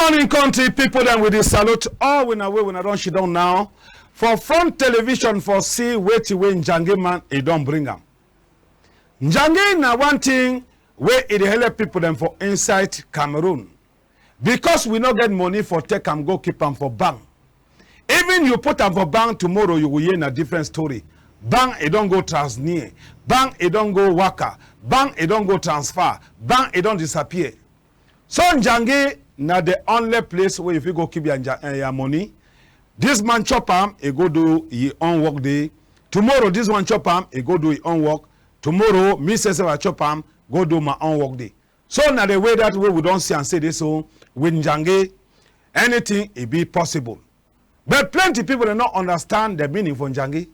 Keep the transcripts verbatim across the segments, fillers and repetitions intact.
Morning, country people dem, we dey salute all wuna wey wuna don sidon now for front television for see wetin wey Njangi man e don bring am. Njangi na one thing wey e dey help people dem for inside Cameroon, because we no get money for take am go keep am for bank. Even you put am for bank, tomorrow you go hear na different story. Bank e don go transnier, bank e don go waka, bank e don go transfer, bank e don disappear. So Njangi na the only place wey you fit go keep your nja-, eh, your money. This man chop am, e go do yi own work dey. Tomorrow, this one chop am, e go do yi own work. Tomorrow, me sef sef I chop am, go do my own work dey. So na the way that wey we don see am say dey so, with Njangi, anything e be possible. But plenty people dem no understand the meaning for Njangi.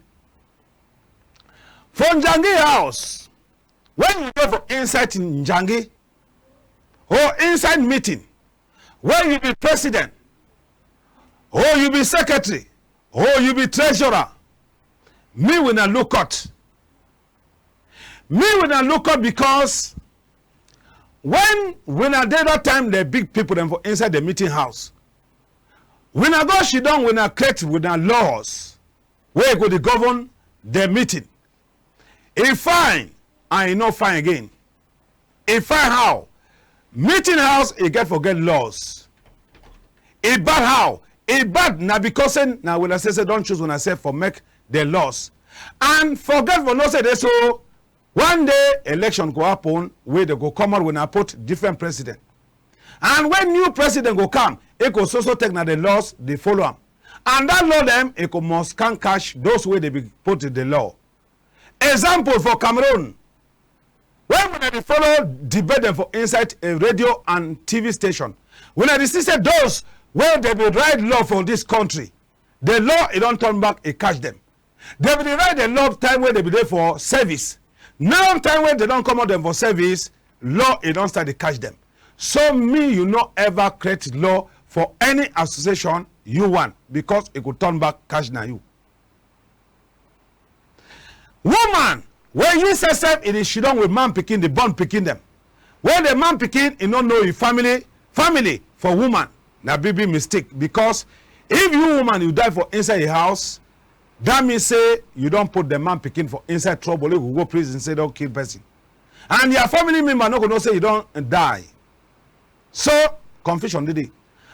For Njangi house, when you dey for inside Njangi, or inside meeting, when you be president, or you be secretary, or you be treasurer, me wuna look out. Me wuna look out because when wuna dey that time, the big people dem for inside the meeting house, wuna go sidon, wuna create wuna laws wey go dey govern the meeting. E fine and e no fine again. E fine how? Meeting house e get for get laws. E bad how? E bad na because say na wuna sef sef don choose wuna sef for make the laws. And forget for no say dey so, one day election go happen wey dey go come out, wuna put different president. And when new president go come, e go so so take na the laws dey follow am. And that law dem, e go must can catch those wey dey be put the law. Example for Cameroon, when wuna dey follow debate dem for inside a radio and T V station, wuna dey see say those wey dey be write law for this country, the law e don turn back, e catch dem. Dey be dey write the law time wey dey be dey for service. Now time wey dey don comot dem for service, law e don start dey catch dem. So me, you no ever create law for any association you want, because e go turn back catch na you. Woman wey yi sef sef e dey sidon with man pikin, dey born pikin dem. When the man pikin e no know yi family, family for woman, na big big mistake, because if you woman you die for inside yi house, that mean say you don put the man pikin for inside trouble. E go go prison say don kill person, and your family member no go know say you don die. So confusion dey dey.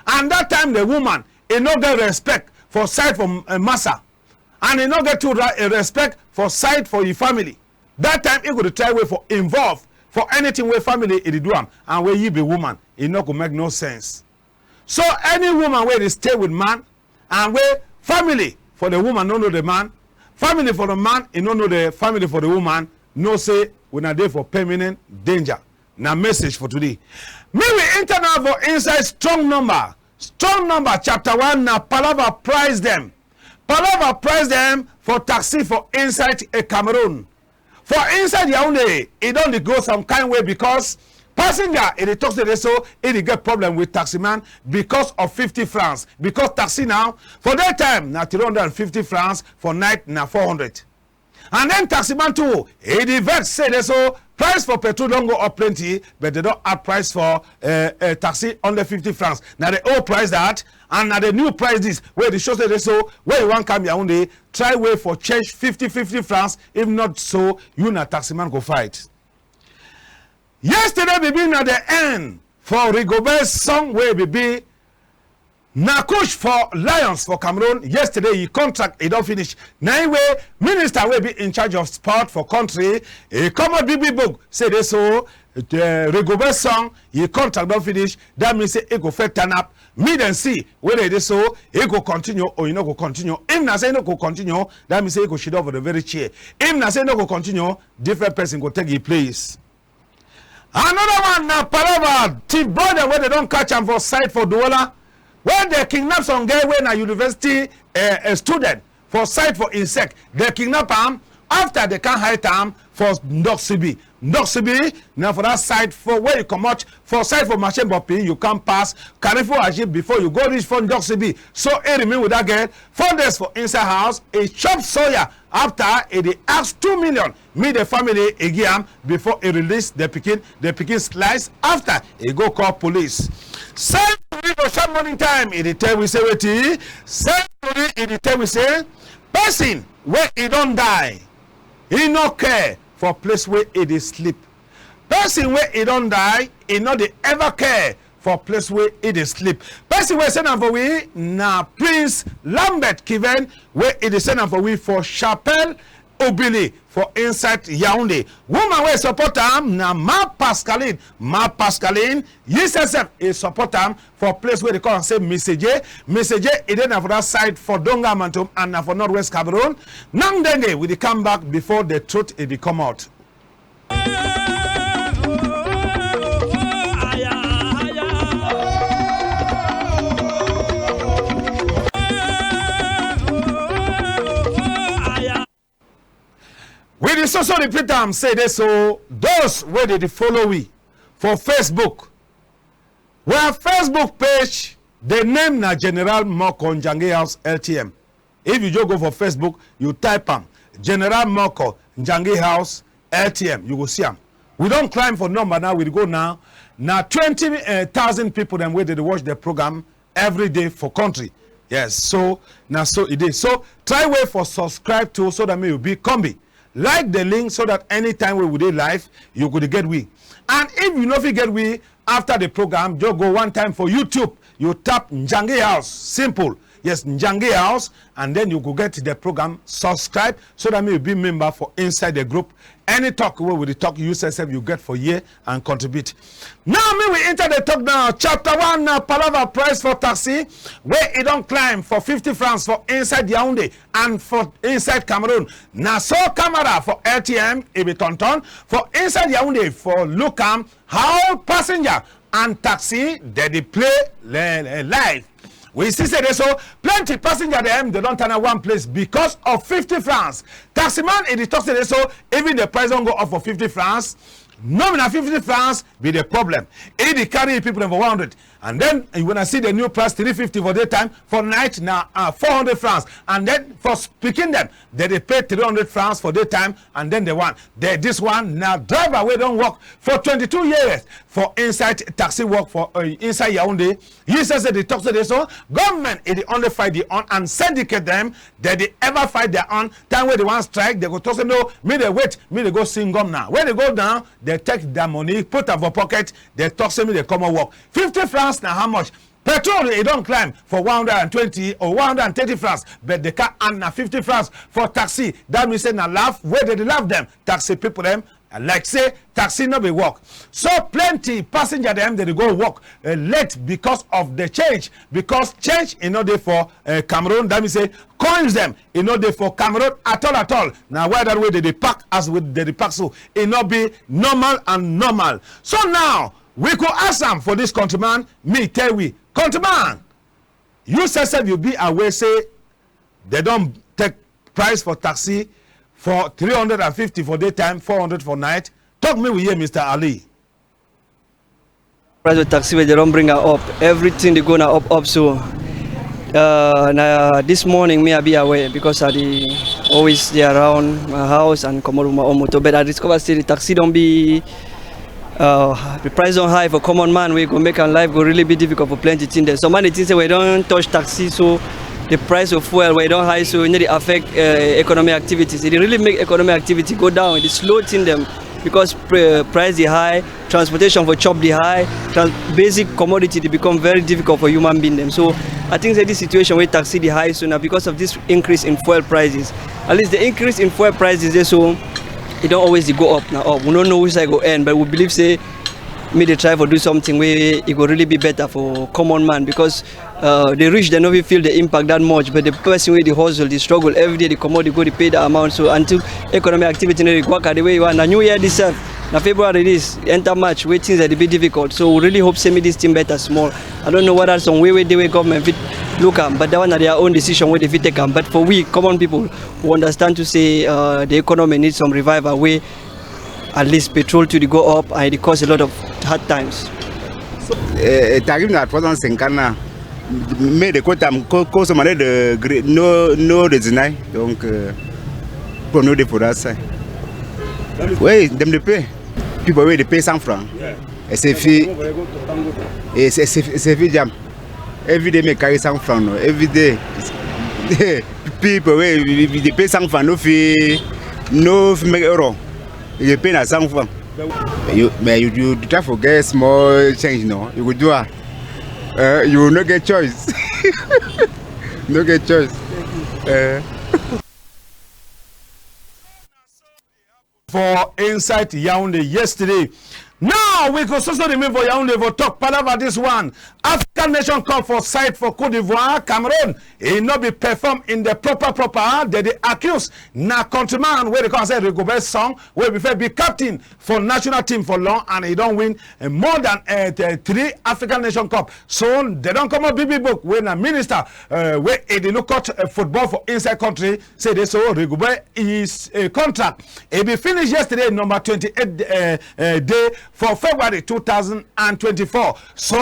And that time the woman e no get respect for side for, eh, massa, and e no get too ra-, eh, respect for side for yi family. That time e go dey try way for involve for anything wey family e dey do am, and wey yi be woman, e no go make no sense. So any woman wey dey stay with man and wey family for the woman no know the man, family for the man e no know the family for the woman, know say wuna dey for permanent danger. Na message for today. Me we enter now for inside strong number. Strong number chapter one na palava price dem. Palava price dem for taxi for inside a Cameroon. For inside Yaoundé, e don dey go some kind way because passenger e dey talk say dey so e dey get problem with taxi man because of fifty francs. Because taxi now for daytime na three hundred and fifty francs, for night na four hundred. And then taxi man too, e dey vex say dey so price for petrol don go up plenty, but dey don add price for, eh, eh, taxi under fifty francs. Na the old price that, and na the new price this, wey dey show say dey so, wey you wan come Yaoundé, try way for change fifty fifty francs. If not so, you na taxi man go fight. Yesterday be be na the end for Rigobert Song wey be be na coach for Lions for Cameroon. Yesterday yi contract e don finish. Na yi wey minister wey be in charge of sport for country, e comot big big book say dey so, eh, Rigobert Song yi contract don finish. That mean say e go first turn up, make dem see whether e dey so e go continue or e no go continue. If na say e no go continue, that mean say e go sidon for the very chair. If na say e no go continue, different person go take yi place. Another one na palava thief boy dem wey dey don catch am for side for Douala, wey dey kidnap some girl wey na university, eh, eh, student for side for insec. Dey kidnap am, after dey come hide am for Ndoksibi. Ndoksibi na for that side for where you comot for side for Marché Mbopi, you come pass Carrefour Agip before you go reach for Ndoksibi. So e remain with that girl four days for inside house. E chop soya. After e dey ask two million, me the family e give am before e release the pikin. The pikin slice after e go call police. Side for Tori for sharp morning time, e dey tell we say wetin? Sharp tori, e dey tell we say person wey e don die, e no care for place wey e dey sleep. Person wey e don die, e no dey ever care for place wey e dey sleep. Person wey send am for we na Prince Lambert Kiven, wey e dey send am for we for Chapelle Obili for inside Yaoundé. Woman wey support am na Ma Pascaline. Ma Pascaline, yi sef sef e support am for place wey dey call am say Misaje. Misaje, e dey na for that side for Donga Mantung and na for northwest Cameroon. Now then, we dey come back before the truth e dey come out. We dey so so repeat am say dey so those wey dey dey follow we for Facebook, we Facebook page, the name na General Moko Njangi House L T M. If you just go for Facebook, you type am, General Moko Njangi House L T M, you go see am. We don climb for number now, we dey go now. Na twenty thousand people dem wey dey dey watch the program every day for country. Yes, so na so e dey. So try way for subscribe to so that make you be combi. Like the link so that anytime wey we dey live, you go dey get we. And if you no fit get we after the program, just go one time for YouTube. You tap Njangi House. Simple. Yes, Njangi House, and then you go get the program. Subscribe so that make you be member for inside the group. Any talk wey we dey talk, you sef sef you get for hear and contribute. Now make we enter the talk now. Chapter one na palava, price for taxi wey e don climb for fifty francs for inside Yaoundé and for inside Cameroon. Na so camera for L T M e be turn turn for inside Yaoundé for look am how passenger and taxi dem dey play le- le- life. We see say dey so plenty passenger dem dey don tanda one place because of fifty francs. Taxi man e dey talk say dey so even the price don go up for fifty francs. No be na fifty francs be the problem. E dey carry people dem for one hundred. And then when I see the new price, three fifty for daytime, for night na uh, four hundred francs. And then for speaking them, they dey pay three hundred francs for daytime, and then the one, the, this one na driver wey don work for twenty-two years for inside taxi work for uh, inside Yaoundé. You say say dey talk say dey so government e dey only fight the on and syndicate them. They dey ever fight their own. Time wey dey wan strike, they go talk say no, me dey wait, me dey go sing gum now. When they go down, they take their money, put am for pocket. They talk say me dey come work. Fifty francs na how much? Petrol e don climb for one hundred and twenty or one hundred and thirty francs, but the car and na fifty francs for taxi. That means say na laugh wey dey dey laugh them. Taxi people dem like say taxi no be work. So plenty passenger dem dey dey go work uh, late because of the change, because change e no dey for uh, Cameroon. That means say coins dem e no dey for Cameroon at all at all. Na why that way dey dey pack as we dey dey pack so e no be normal and normal. So now we go ask am for this countryman. Me tell we countryman, you sef sef you be aware say they don take price for taxi for three hundred and fifty for daytime, four hundred for night. Talk me we hear, Mister Ali. Price of taxi wey dey don bring am up. Everything dey go na up up so. Uh, na this morning me I be aware because I dey always dey around my house and comot with my own motor. But I discover say the taxi don be uh, the price don high for common man wey go make am life go really be difficult for plenty things dem. Some man dey think say we don touch taxi so the price of fuel wey don high so e no dey affect uh, economic activities. E dey really make economic activity go down. E dey slow thing dem because uh, price dey high, transportation for chop dey high, trans basic commodity dey become very difficult for human being dem. So I think say this situation wey taxi dey high so na because of this increase in fuel prices. At least the increase in fuel prices dey so e don always dey go up na up. We no know which side e go end, but we believe say me dey try for do something wey e go really be better for common man because uh, the rich dem no fit feel the impact that much, but the person wey dey hustle, dey struggle every day, dey comot, dey go, dey pay that amount. So until economic activity no dey go waka the way e wan, na new year this sef, na February this, enter March, wey things dey be difficult. So we really hope say make this thing better small. I don't know whether some way wey dey wey government fit look am, but that one na their own decision wey dey fit take am. But for we common people, we understand to say uh, the economy need some revival wey at least petrol too dey go up and e dey cause a lot of hard times. Eh, eh, tarif na trois cent cinquante na. Mais the quota, co-, consommation de gre-, no, no de deny. Donc, euh, pour nous, de pour ça. Oui, dem dey pay. People wey dey pay cent francs. Et c'est fi-, et c'est, c'est, c'est fi jam. Every day make carry cent franc, no. Every day, people wey dey pay cent franc no fit, no fit make error. You dey pay na cent franc. You, man, you, you try for get small change, no. You go do am. Uh, you no get choice. No get choice. Uh. For inside Yaoundé yesterday. Now we go so so remain for Yaoundé for talk palava this one. African Nation Cup for side for Cote d'Ivoire, Cameroon. E no be perform in the proper proper. They dey accuse na countryman wey dey call say Rigobert Song, wey be first be captain for national team for long, and e don win, eh, more than, eh, th- three African Nation Cup. So they don come up big big book wey na minister, eh, wey e dey look out, eh, football for inside country. Say dey so Rigobert is a contract. E be finish yesterday, number twenty-eight, eh, eh, day for February two thousand and twenty-four. So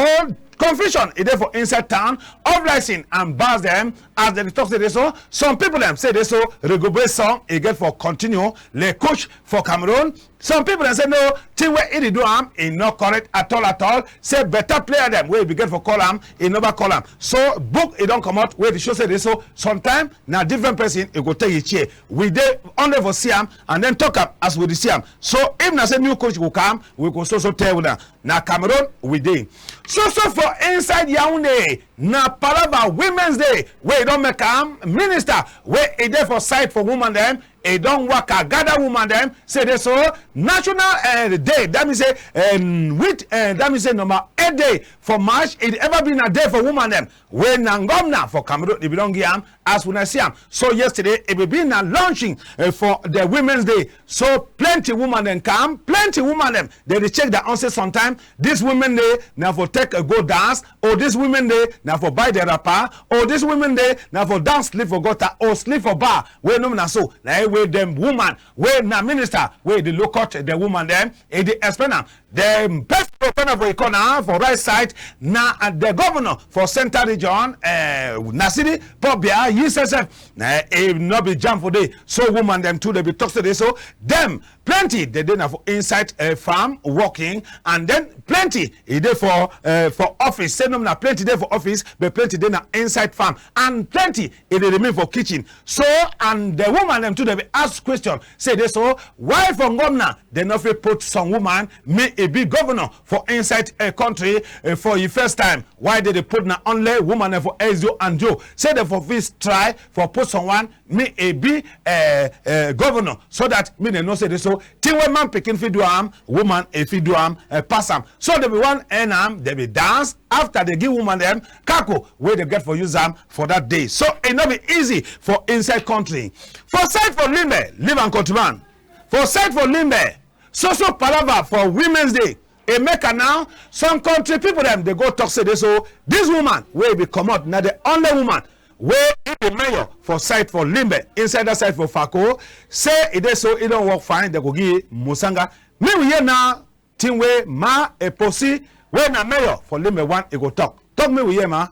confusion e dey for inside town, off-licensing and bars dem, as dem dey talk say dey so. Some people dem say dey so Rigobert Song e get for continue le coach for Cameroon. Some people dem say no, thing wey e dey do am, e no correct at all at all. Say better player dem wey e be get for call am, e never call am. So book e don comot wey dey show say dey so sometime na different person e go take e chair. We dey only for see am and then talk am as we dey see am. So if na say new coach go come, we go so so tell una. Na Cameroon we dey. So so for inside Yaoundé, na palava Women's Day wey e don make am. Minister wey e dey for side for woman dem, e don waka gather woman dem, say dey so national, eh, day. That mean say, eh, with, eh, that mean say number eight day for March, e ever be na day for woman dem. Wey na governor for Cameroon, e be don give am as una see am. So yesterday, e be be na launching, eh, for the Women's Day. So plenty woman dem come, plenty woman dem, they dey check their own say sometime this women day na for take a go dance, or this women day na for buy the wrapper, or this women day na for dance sleep for gutter or sleep for bar. Wey no na so, na e wey dem woman wey na minister wey dey look out the woman dem, e dey explain am. The best propaganda for e corner for right side na, uh, the governor for Central Region, uh, Nasiri Paul Biya, yi sef sef, uh, e no be jam for dey. So woman dem too, they be talk say dey so dem plenty, they dey na for inside, uh, farm working, and then plenty e dey for, uh, for office. Say no na plenty dey for office, but plenty dey na inside farm, and plenty e dey remain for kitchen. So, and the woman dem too, they be ask question. Say dey so, why for governor they no fit put some woman, me e be governor for inside a country, eh, for the first time? Why they dey put na only woman dem for S D O and D O? Say they for fit try for put someone, me e be, eh, eh, governor, so that me they know say dey so thing wey man pikin fit do am, woman e fit do am, eh, pass am. So they be one end am, they be dance. After they give woman dem kako wey they get for use am for that day. So e no be easy for inside country. For side for Limbe, leave am countryman. For side for Limbe, so so palava for Women's Day. E make am now, some country people dem dey go talk say dey so this woman wey be comot na the only woman wey e be mayor for side for Limbe, inside that side for Fako. Say e dey so e don work fine, they go give Musanga. Me we hear now thing wey Ma Eposi, wey na mayor for Limbe one, e go talk. Talk me we hear, Ma.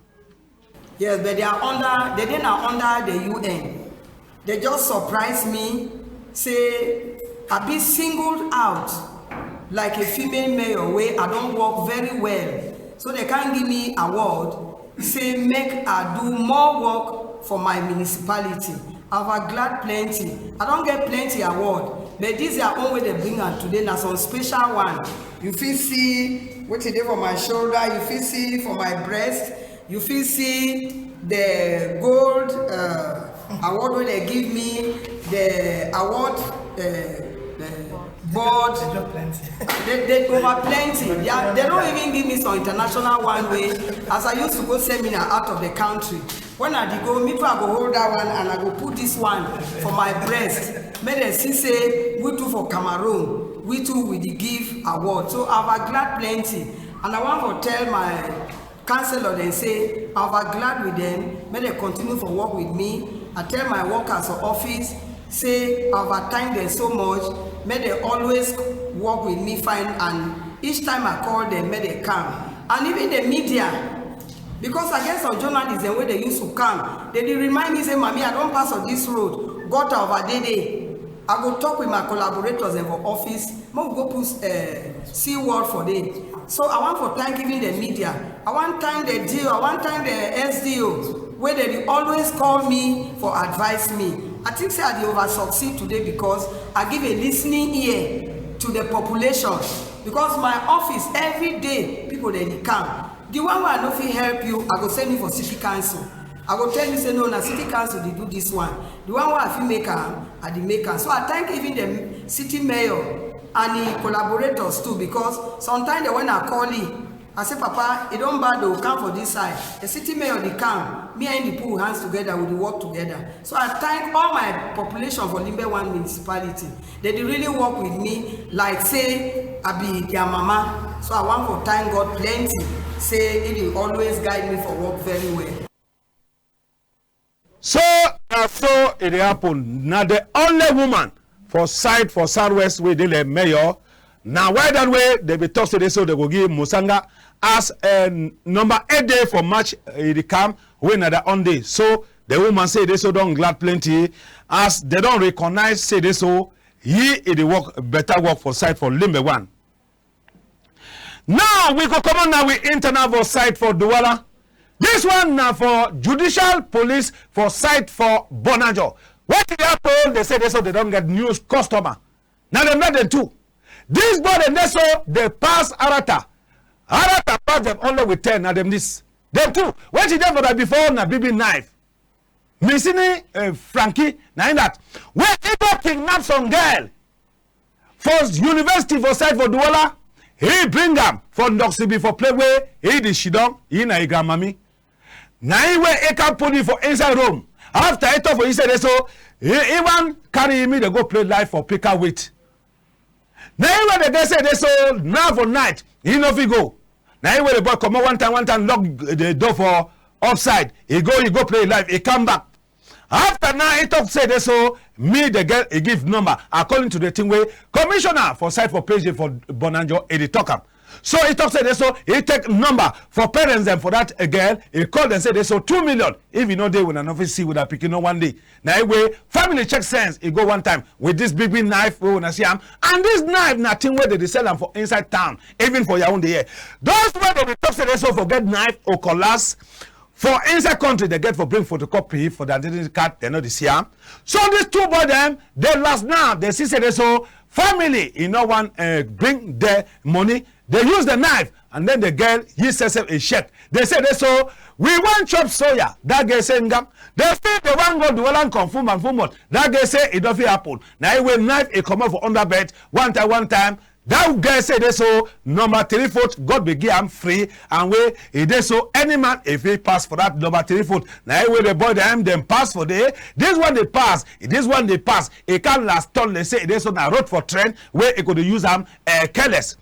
Yes, but they are under, they dey na under the U N. They just surprise me, say I be singled out like a female mayor wey I don work very well. So they can't give me award, say make I do more work for my municipality. I've glad plenty. I don get plenty award, but this their own wey they bring am today na some special one. You fit see wetin dey for my shoulder, you fit see for my breast, you fit see the gold, uh, award wey they give me, the award, uh, uh, board. They just plenty. They, they over plenty. They, are, they don't even give me some international one wey, as I used to go seminar out of the country. When I dey go, me too, I go hold that one and I go put this one for my breast. Make dem see say we too for Cameroon, we too we dey give award. So I have glad plenty, and I want to tell my councillor dem say I have glad with them. Make dem continue for work with me. I tell my workers for office say I have thank them so much. Make dem always work with me fine, and each time I call them, make dem come. And even the media, because I get some journalists dem wey dey used to come, they dey remind me say, "Mami, I don pass on this road, gutter over dey dey." I go talk with my collaborators dem for office, make we go put, eh, sea wall for there. So I want for thank even the media. I want thank the D O. I want thank the S D O wey dem dey always call me for advise me. I think say I dey over succeed today because I give a listening ear to the population. Because my office every day people dem dey come. The one wey I no fit help you, I go send you for city council. I go tell you say no, na city council dey do this one. The one wey I fit make am, I dey make am. So I thank even the city mayor and the collaborators too, because sometimes dem when I call him, I say, "Papa, e don bad o, come for this side." The city mayor dey come, me and him dey put hands together, we dey work together. So I thank all my population for Limbe One municipality. Dem dey really work with me like say I be their mama. So I want for thank God plenty, say e dey always guide me for work very well. So na so e dey happen. Na the only woman for side for Southwest wey dey like mayor. Na why that way dem be talk say dey so dem go give Musanga as, eh, number eight day for March, eh, e dey come, wey na their own day. So the woman say dey so don glad plenty as dem don recognize say dey so yi e dey work better work for side for Limbe One. Now we go comot now, we enter now for side for Douala. This one na for judicial police for side for Bonanjo. Wetin dey happen? Dem say dey so dem don get news customer. Na dem, na dem too. This boy dem dey so dey pass Arata. Arata pass dem only with ten, na dem this. Dem too. Wetin dey for that before na big big knife. Misini, eh, Frankie, na him that. Wey e go kidnap some girl for university for side for Douala, e bring am for Ndoksibi for place wey e dey sidon, e na e grandmami. Na him wey e come put him for inside room. After e talk for inside dey so, e, e wan carry him, e dey go play life for Pika with. Na him wey dem get say dey so now for night, e no fit go. Na him wey the boy comot one time, one time lock the door for upside. E go, e go play life, e come back. After now, e talk say dey so, me the girl, e give number according to the thing wey commissioner for side for P J for Bonanjo, e dey talk am. So e talk say dey so, e take number for parents dem for that, eh, girl, e call dem say dey so two million. If e no dey, una no fit see with that pikin no one day. Na e wey family check sense, e go one time with this big big knife wey una see am. And this knife na thing wey dem dey sell am for inside town, even for Yaoundé here. Those wey dem dey talk say dey so for get knife or cutlass, for inside country, dem get for bring photocopy for the identity card, dem no dey see am. So these two boy dem, the last now, dem see say dey so family, e no wan, eh, bring the money. Dem use the knife, and then the girl, yi sef sef e shake. Dem say dey so, "We wan chop soya." That girl say, "Ngam." Dem say dem wan go Douala and confirm am, confirm am. That girl say e don fit happen. Na e wey knife e comot for under bed, one time, one time, that girl say dey so, number three foot, God be give am free, and wey e dey so, any man e fit pass for that number three foot. Na e wey the boy dem, dem pass for there. This one dey pass, this one dey pass. E come last turn, dem say e dey so na road for train, wey e go dey use am, eh, careless.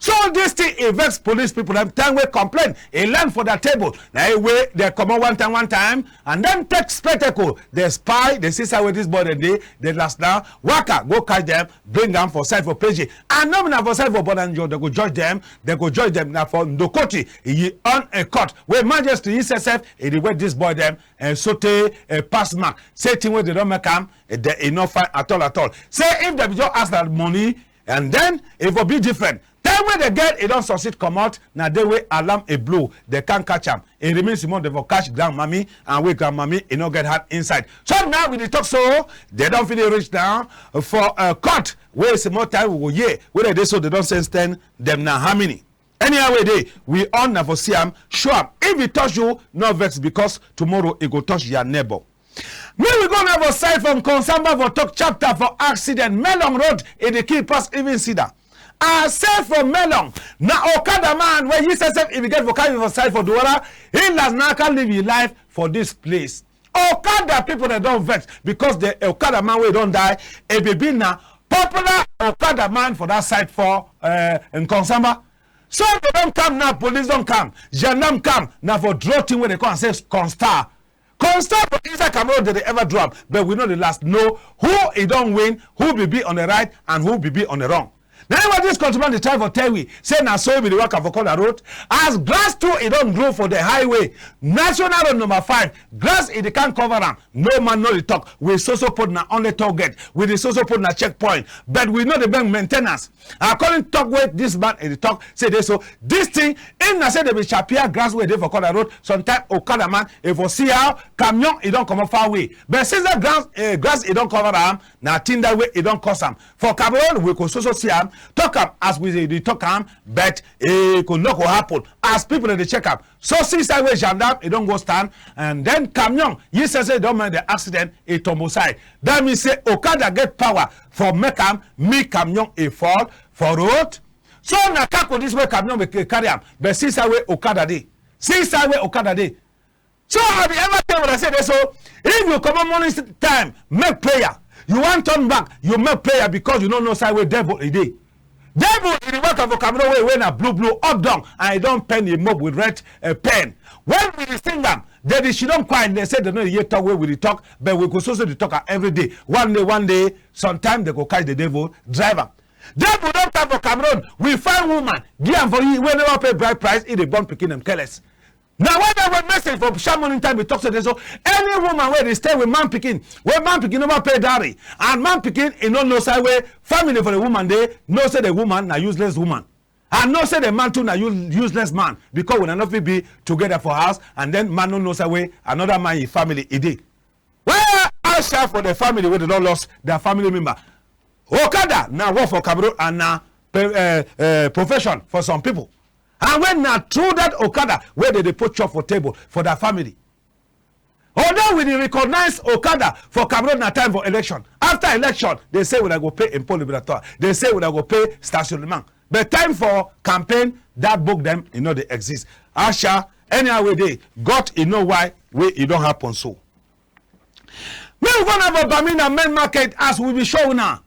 So this thing e vex police people dem, time wey complain e land for their table. Na e wey dem comot one time, one time, and then take spectacle. Dem spy, dem see side wey this boy dem dey, dem last now waka go catch dem, bring am for side for P J. And no be na for side for Bonanjo dem go judge dem, dem go judge dem na for Ndokoti, yi own a court wey magistrate yi sef sef e dey wait this boy dem, eh, sotey, eh, pass mark. Say thing wey dem don make am, eh, dem e no fine at all at all. Say if dem be just ask that money, and then e for be different. Time wey the girl e don succeed comot, na day wey alarm e blow, dem can't catch am. E remain small, dem for catch grandmami, and wey grandmami e no get hand inside. So now we dey talk so, dem don finish reach now for, uh, court, wey small time we go hear, wey dem dey so dem don sentence dem na how many. Anyhow wey dey, we own na for see am, show am. If e touch you, no vex, because tomorrow e go touch your neighbor. Make we go now for side for Nkonsamba for talk chapter for accident. Melon Road, e dey kill pass even cedar. I say for Melon, na okada man wey yi sef sef e be get for carry for side for Douala, e last now come live yi life for this place. Okada people dem don vex because the okada man wey don die, e be be na popular okada man for that side for, eh, Nkonsamba. So dem don come now, police don come, gendarme come, na for draw thing wey dem call am say constat. Constat for inside Cameroon dem dey ever draw am, but we no dey last know who e don win, who be be on the right and who be be on the wrong. Na yi what this countryman dey try for tell we, say na so e be dey waka for corner road. As grass too e don grow for the highway, national road number five, grass e dey come cover am. No man no dey talk. We so so put na only toll gate. We dey so so put na checkpoint. But we no dey bring maintenance. According talk wey this man e dey talk, say dey so, this thing, if na say dey be chapia grass wey dey for corner road, sometime okada man e for see how camion e don comot far away. But since that grass, eh, grass e don cover am, na thing that way e don cause am. For Cameroon, we go so so see am, talk am as we dey talk am, but e go no go happen. As people dey check am, so see side wey gendarme e don go stand, and then camion, yi say say e don make the accident, e tumble side. That mean say okada get power for make am, make camion e fall for road. So na kako this way camion be carry am, but see side wey okada dey, see side wey okada dey. So I be ever tell una say dey so, if you comot morning time, make prayer. You wan turn back, you make prayer because you no know side wey devil e dey. Devil e dey waka for Cameroon wey, wey na blue blue up down, and e don paint yi mop with red, eh, pen. When we dey sing am, dey dey sidon quiet, dey say dey no dey hear talk wey we dey talk, but we go so so dey talk am every day. One day, one day, sometime dey go catch the devil, drive am. Devil don come for Cameroon, we find woman, give am for yi, wey never pay bride price, e dey born pikin dem careless. Na why that one message for sharp morning time be talk say dey so, any woman wey dey stay with man pikin, wey man pikin never pay dowry, and man pikin e no know side wey family for the woman dey, know say the woman na useless woman, and know say the man too na use-, useless man, because wuna no fit be together for house, and then man no know side wey another man yi family e dey. Well, I share for the family wey dey don lost their family member. Okada na work for Cameroon and na pe-, eh, eh, profession for some people. And when na through that okada wey dey dey put chop for table for their family. Although we dey recognize okada for Cameroon na time for election. After election, dey say wuna go pay impôt libératoire. Dey say wuna go pay stationnement. But time for campaign, that book dem e no dey exist. Asha, anyhow wey dey, God e know why wey e don happen so. Make we go now for Bamenda main market as we be show now.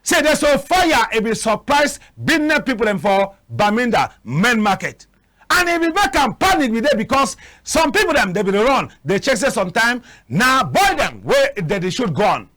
Say dey so fire e be surprise business people dem for Bamenda main market. And e be make am panic be dey because some people dem dey be dey run, dey check say sometime na boy dem wey dey dey shoot gun.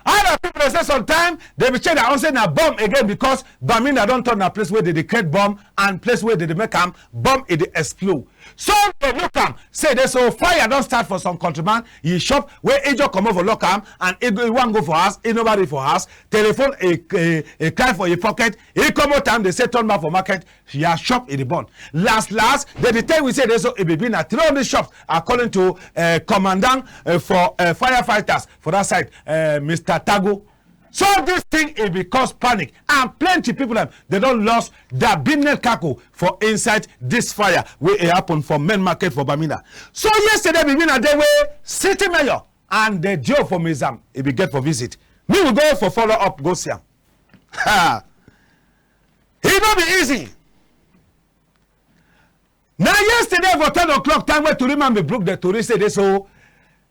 Other people dey say sometime dey be check their own say na bomb again because Bamenda don turn na place wey dey dey create bomb and place wey dey dey make am bomb e dey explode. So dey look am say dey so fire don start for some countryman yi shop wey e just comot for lock am and e go, e wan go for house, e nobody for house, telephone e, e, e cry for yi pocket, e comot am dey say turn back for market, ya shop e dey burn. Last last, dey dey tell we say dey so e be be na three hundred shops according to, eh, commandant, eh, for, eh, firefighters for that side, eh, Mister Tago. So this thing e be cause panic and plenty people dem dey don lost their business kako for inside this fire wey e happen for main market for Bamenda. So yesterday be be na day wey city mayor and the D O for Maizam e be get for visit. Me we go for follow up go see am. Ha! E no be easy. Na yesterday for ten o'clock time wey tori man be brook the tori say dey so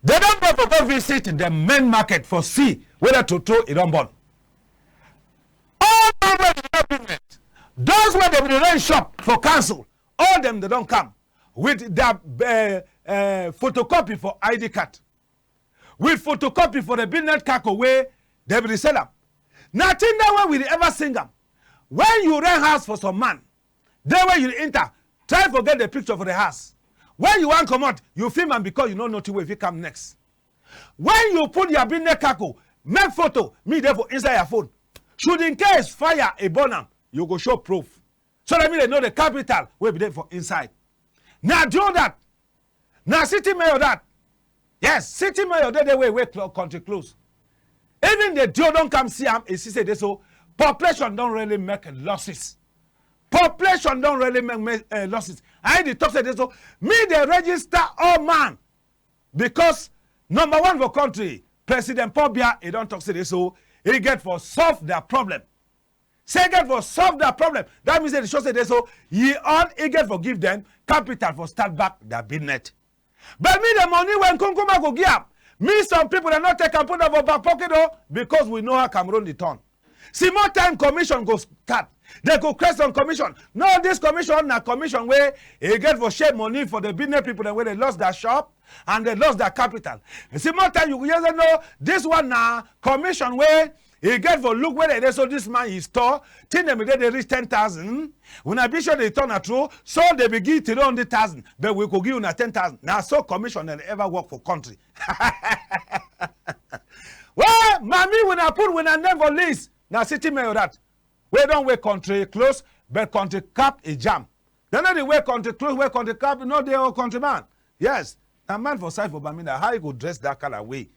dey don go for go visit the main market for see whether true true e don burn. All those wey dey run business, those wey dey be dey run shop for council, all dem dey don come with their, eh, eh, photocopy for I D card, with photocopy for the business kako wey dey be dey sell am. Na thing that wey we dey ever sing am. When you rent house for some man, day wey you dey enter, try for get the picture for the house. When you wan comot, you film am because you no know thing wey fit come next. When you put your business kako, make photo, me dey for inside your phone. Should in case fire e burn am, you go show proof. So that me dey know the capital wey be dey for inside. Na D O that. Na city mayor that. Yes, city mayor dey dey wey wey clo-, country close. Even the D O don come see am, e see say dey so population don really make losses. Population don really make, make, eh, losses. I dey talk say dey so me dey register all man because number one for country, President Paul Biya, e don talk say dey so e get for solve their problem. Say e get for solve their problem. That mean say dey show say dey so yi own e get for give dem capital for start back their business. But me the money wey Nkunkuma go give am, me some people dem no take am put am for back pocket o because we know how Cameroon dey turn. Small time commission go start. Dey go create some commission. No, this commission na commission wey e get for share money for the business people dem wey dey lost their shop and dey lost their capital. Small time you go hear say no, this one na commission wey E get for look whether e dey so this man e store, thing dem dey dey reach ten thousand. Una be sure dey talk na true, so dey be give three hundred thousand, but we go give una ten thousand. Na so commission dem ever work for country. Well, mami, una put una name for list. Na city mayor that. We don wear country clothes, but country cap e jam. Dem no dey wear country clothes, wear country cap, no dey all countryman. Yes, na man for side for Bamenda, how you go dress that kind of way?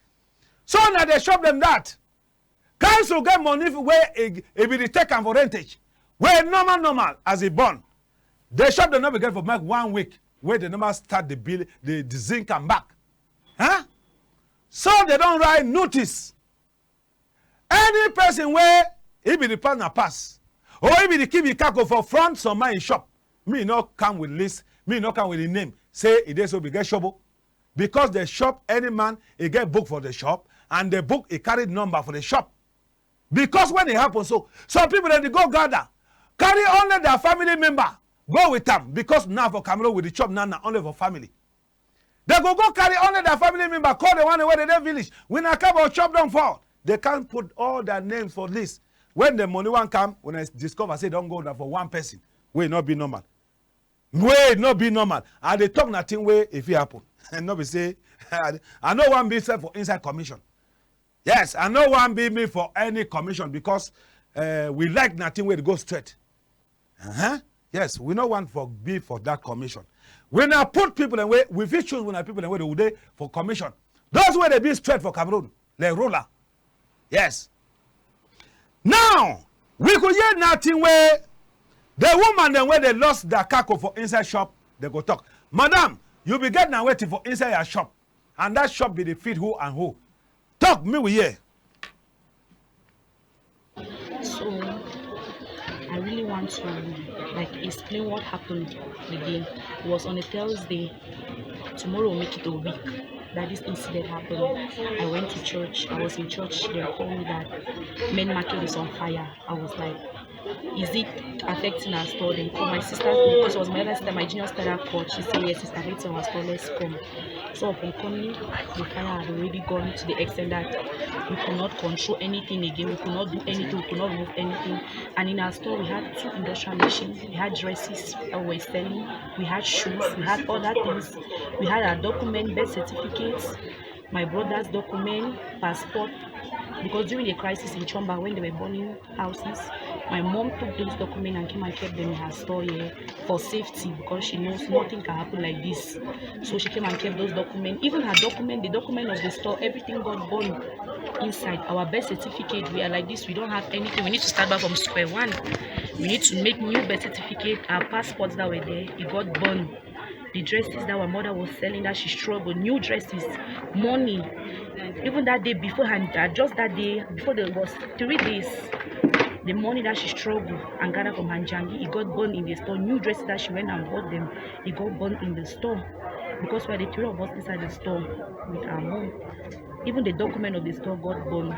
So na dey shop dem that. Council get money wey e, e be dey take am for rentage. Wey normal, normal, as e born. Dey shop dem no be get for make one week, wey dey normal start the bill, the, the zinc am back. Huh? So dey don write notice. Any person wey e be the pass na pass, or e be the keep e cargo for front some man e shop, me no come with list, me no come with the name, say e dey so be get shobo. Because the shop, any man, e get book for the shop, and the book, e carry number for the shop. Because when e happen so, some people dem dey go gather, carry only their family member, go with am, because now for Cameroon, we dey chop now, na only for family. Dem go go carry only their family member, call the one wey dey dey village. When I come out, chop don fall. Dey can't put all their names for list. When the money wan come, when I discover say don go na for one person, wey no be normal. Wey no be normal. I dey talk na thing wey e fit happen. No be say, I, I no wan be sef for inside commission. Yes, I no wan be me for any commission because, eh, we like na thing wey dey go straight. Uh-huh. Yes, we no want for be for that commission. We na put people dem wey, we fit choose we na people dem wey dey, dey for commission. Those wey dey be straight for Cameroon, like ruler. Yes. Now, we go hear na thing wey the woman dem wey dey lost their cargo for inside shop, dey go talk. Madam, you be get na wetin for inside your shop, and that shop be dey feed who and who? Talk, me we hear. So, I really want to, like, explain what happened again. It was on a Thursday. Tomorrow will make it a week that this incident happened. I went to church. I was in church. They called me that main market is on fire. I was like, is it affecting our store? Then call my sister, because it was my elder sister, my junior sister that called. She said, yes, it's affecting our store. Let's come. So upon coming, the fire had already gone to the extent that we could not control anything again. We could not do anything. We could not remove anything. And in our store, we had two industrial machines. We had dresses that we were selling. We had shoes. We had other things. We had our document, birth certificates, my brother's document, passport. Because during the crisis in Chomba, when they were burning houses, my mom took those documents and came and kept them in her store here for safety, because she knows nothing can happen like this. So she came and kept those documents. Even her document, the document of the store, everything got burned inside. Our birth certificate, we are like this, we don't have anything. We need to start back from square one. We need to make new birth certificate. Our passports that were there, it got burned. The dresses that our mother was selling that she struggled, new dresses, money. Even that day beforehand, uh, just that day, before there was three days, the money that she struggled and gathered from her njangi, it got burned in the store. New dresses that she went and bought them, it got burned in the store. Because we are the three of us inside the store with our mom. Even the document of the store got burned.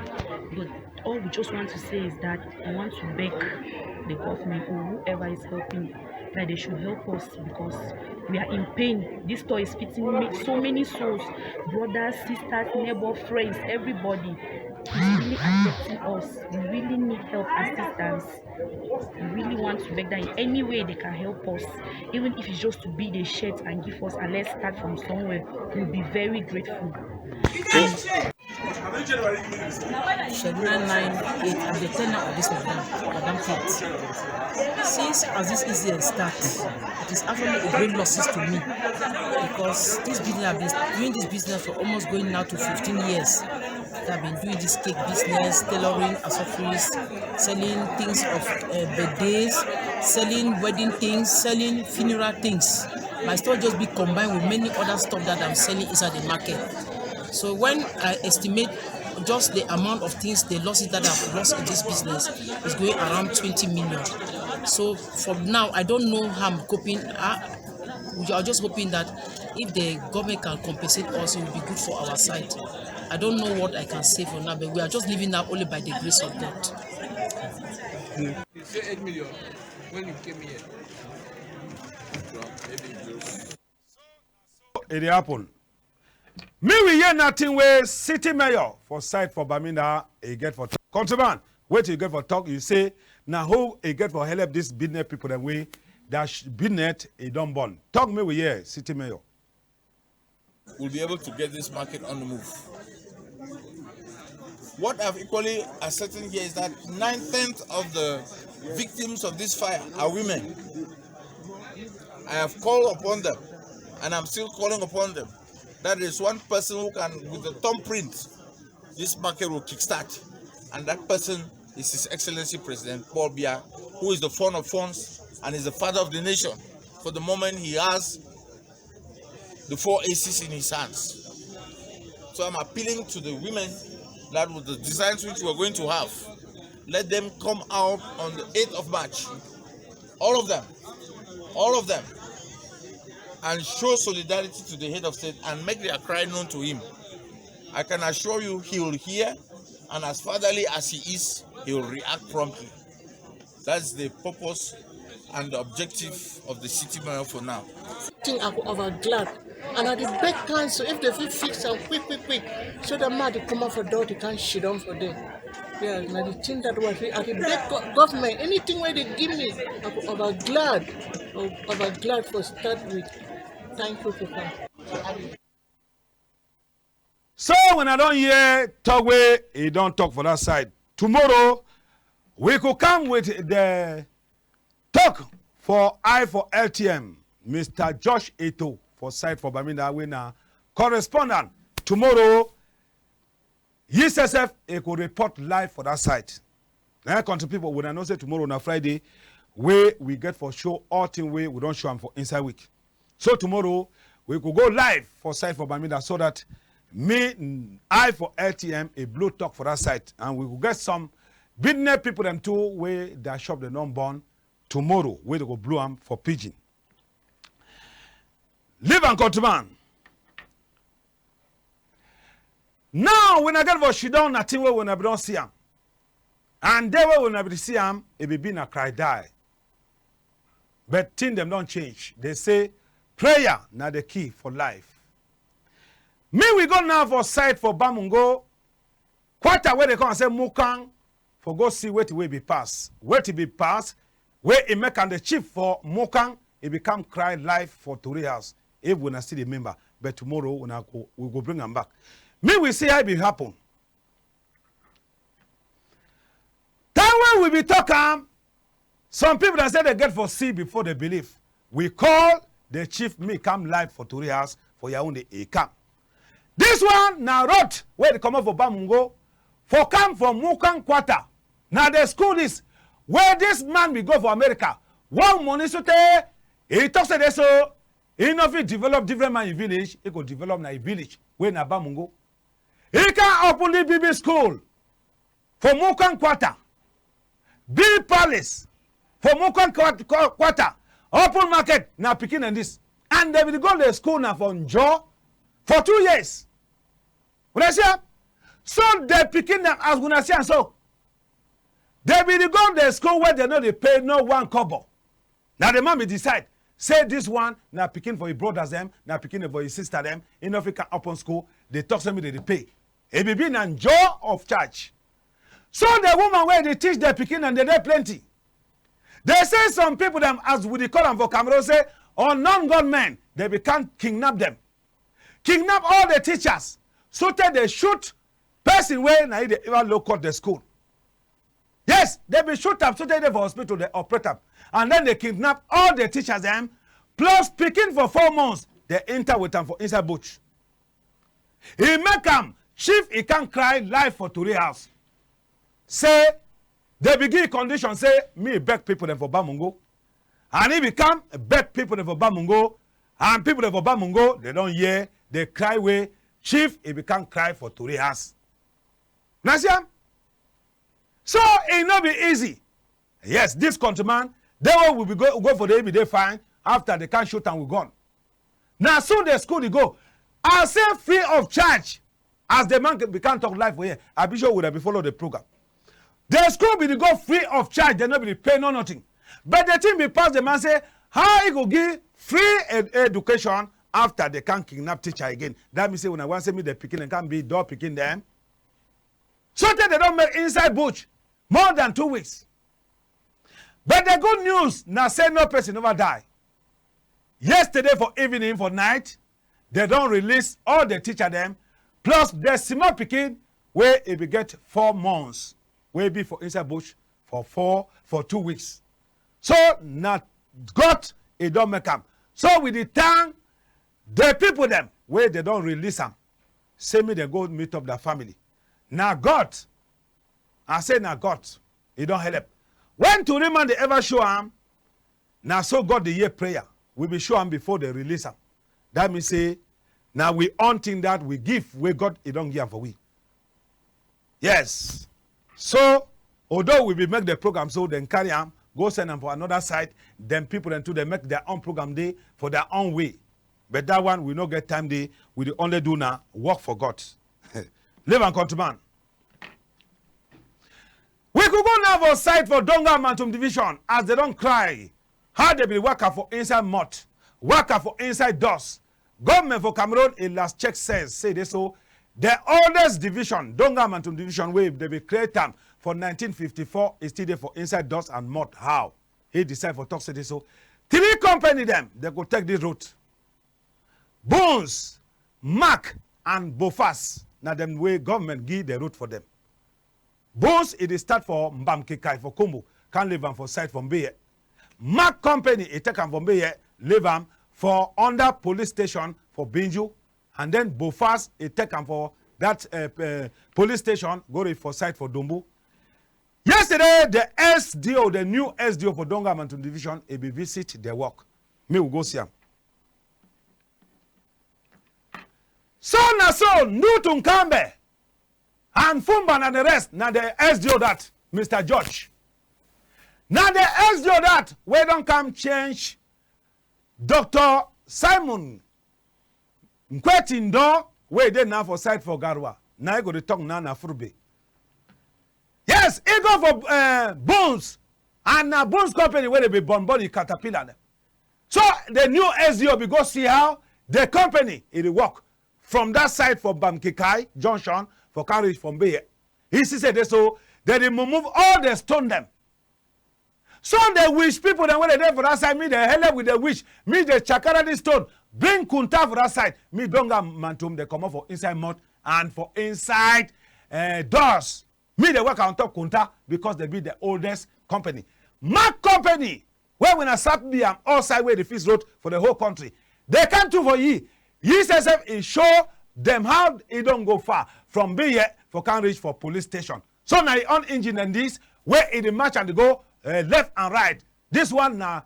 But all we just want to say is that we want to beg the government or whoever is helping that they should help us, because we are in pain. This store is feeding ma-, so many souls, brothers, sisters, neighbors, friends, everybody. It's really affecting us. We really need help, assistance. We really want to beg that in any way they can help us, even if it's just to be the shirt and give us, and let's start from somewhere. We'll be very grateful. Shelina nine eight, I dey tell now of this madam, Madam Faith. Since as this incident start, it is actually a great losses to me, because this business, I've been doing this business for almost going now to fifteen years. I've been doing this cake business, tailoring accessories, selling things of, uh, birthdays, selling wedding things, selling funeral things. My store just be combined with many other stuff that I'm selling inside the market. So when I estimate just the amount of things, the losses that I've lost in this business is going around twenty million. So from now, I don't know how I'm coping. I, we are just hoping that if the government can compensate us, it will be good for our side. I don't know what I can say for now, but we are just living now only by the grace of God. You say eight million when you came here. Maybe just E dey happen. Me we hear nothing wey city mayor for side for Bamenda e get for Countryman, wetin you get for talk? You say na who e get for help this business people dem wey that sh-, business e don burn. Talk me we hear, city mayor. Will be able to get this market on the move. What I've equally ascertained here is that nine-tenths of the victims of this fire are women. I have called upon them, and I'm still calling upon them. That is one person who can, with the thumbprint, this market will kickstart. And that person is His Excellency President Paul Biya, who is the founder of funds and is the father of the nation. For the moment, he has the four A Cs in his hands. So I'm appealing to the women that with the designs which we're going to have, let them come out on the eighth of March. All of them. All of them. And show solidarity to the head of state and make their cry known to him. I can assure you he will hear, and as fatherly as he is, he will react promptly. That's the purpose and the objective of the city mayor for now. Thing I go over glad. And I dey beg council if they fit fix am quick, quick, quick, so that man dey come out for door, they can sit down for there. Yeah, na the thing that was I dey beg go-, government, anything wey they give me, I go over glad, o-, over glad for start with. Thank you, Papa. So when I don hear talk wey e don talk for that side, tomorrow we go come with the talk for eye for L T M, Mister Josh Eto for side for Bamenda, wey na correspondent. Tomorrow, yi sef e go report live for that side. Na country people, wuna know say tomorrow na Friday, wey we get for show all thing wey we don show am for inside week. So tomorrow, we go go live for side for Bamenda so that me, mm, eye for L T M, e blow talk for that side, and we go get some business people dem too wey their shop dem don burn tomorrow, wey they go blow am for pidgin. Leave am, countryman. Now, wuna get for sit down, na thing wey wuna be don see am. And day wey wuna be see am, e be be na cry die. But thing dem don change. They say prayer na the key for life. Me we go now for side for Bamungo, quarter wey they come say Mukang, for go see wetin wey be pass. Wetin be pass, wey e make am the chief for Mukang, e become cry life for Tori House. If wuna still dey remember, but tomorrow wuna go, we go bring am back. Me we see how e be happen. Time wey we be talk am, some people dem say they get for see before they believe. We call the chief, me come live for Tori House for Yaoundé, e come. This one na road wey dey comot for Bamungo, for come for Mukang quarter. Na the school this, where this man be go for America. One money sotey, e talk say dey so, e no fit develop different man e village, e go develop na e village, wey na Bamungo. E come open the big big school for Mukang quarter, big palace for Mukang quart-, quar-, quarter, open market na pikin and this. And they be go the school na for Njo for two years. Wuna see am? So the pikin dem, as wuna see am so, they be go the school where they no dey pay no one kobo. Na the man be decide say this one na pikin for his brothers dem, na pikin for his sister dem. E no fit can open school. They talk say me they dey pay. E be be na Njo of charge. So the woman wey dey teach the pikin dem, they dey plenty. They say some people dem, as we dey call am for Cameroon, say unknown gunmen, they be come kidnap them. Kidnap all the teachers. Sotey they shoot person wey na e dey ever low cut the school. Yes, they be shoot am sotey dey for hospital, they operate am. And then they kidnap all the teachers dem, plus pikin for four months, they enter with am for inside bush. E make am, chief, e come cry live for Tori House. Say, they be give condition say, me beg people dem for Bamungo. And e be come beg people dem for Bamungo. And people dem for Bamungo, they don hear, they cry wey, chief, e be come cry for Tori House. Wuna see am? So, e no be easy. Yes, this countryman, they wey we be go, go for the, e be dey fine. After they come shoot am with gun. Na so the school dey go. I say free of charge. As the man be come talk live for here, I be sure would have follow the program. The school be dey go free of charge, they no be dey pay no nothing. But the thing be pass the man say, how e go give free ed-, education after they come kidnap teacher again? That mean say wuna wan say me the pikin dem come be door pikin dem. So tey dem don make inside bush more than two weeks. But the good news na say no person never die. Yesterday for evening, for night, dem don release all the teacher dem, plus the small pikin wey e be get four months, wey be for inside bush for four, for two weeks. So na God e don make am. So we dey thank the people dem wey dem don release am, say make dem go meet up their family. Na God, I say na God, e don help. When tori man dey ever show am, na so God dey hear prayer. We be show am before dem release am. That mean say na we own thing that we give, wey God e don give am for we. Yes. So, although we be make the program, so dem carry am go send am for another side. Dem people dem too, dem make their own program dey for their own way. But that one, we no get time dey. We dey only do na work for God. Leave am, countryman. We could go now for side for Donga and Mantung division as dem don cry how dem be waka for inside mud, waka for inside dust. Government for Cameroon e last check sense, say dey so the oldest division, Donga and Mantung division, wey dem be create am for nineteen fifty-four, e still dey for inside dust and mud. How? E decide for talk say dey so three company dem, dem go take this road. Bons, Mack and Bofas, na dem wey government give the road for dem. Bons, e dey start for Mbam Kikai for Kumbo, come leave am for side for Mbeye. Mack company, e take am for Mbeye, leave am for under police station for Binju, and then Bofas, e take am for that, eh, eh, police station, go reach for side for Dumbu. Yesterday, the S D O, the new S D O for Donga Mantung division, e be visit the work. Me, we go see am. So na so Ndutu Nkambe and Fumba na the rest, na the S D O that, Mister George. Na the S D O that wey don come change Doctor Simon Nkweti Ndo, wey dey now for side for Garoua. Na e go dey talk now na Fulbe. Yes, e go for, eh, Bons, and na Bons company wey dem be burn burn the caterpillar dem. So the new S D O be go see how the company e dey work from that side for Mbam Kikai junction for carry from Mbeye. E see say dey so dem dey remove all the stone dem. So the wish people dem wey dey dey for that side, me dey helep with the wish, me dey chakara this stone, bring kunta for that side, me Donga Mantung dey comot for inside mud and for inside, eh, dust. Me dey work on top kunta because dem be the oldest company. Mack company, wey wuna sabi am all side wey dey fix road for the whole country. Dem come too for yi. Yi sef sef e show dem how e don go far from Mbeye for come reach for police station. So na yi own engine dem this, wey e dey match and dey go, eh, left and right. This one na,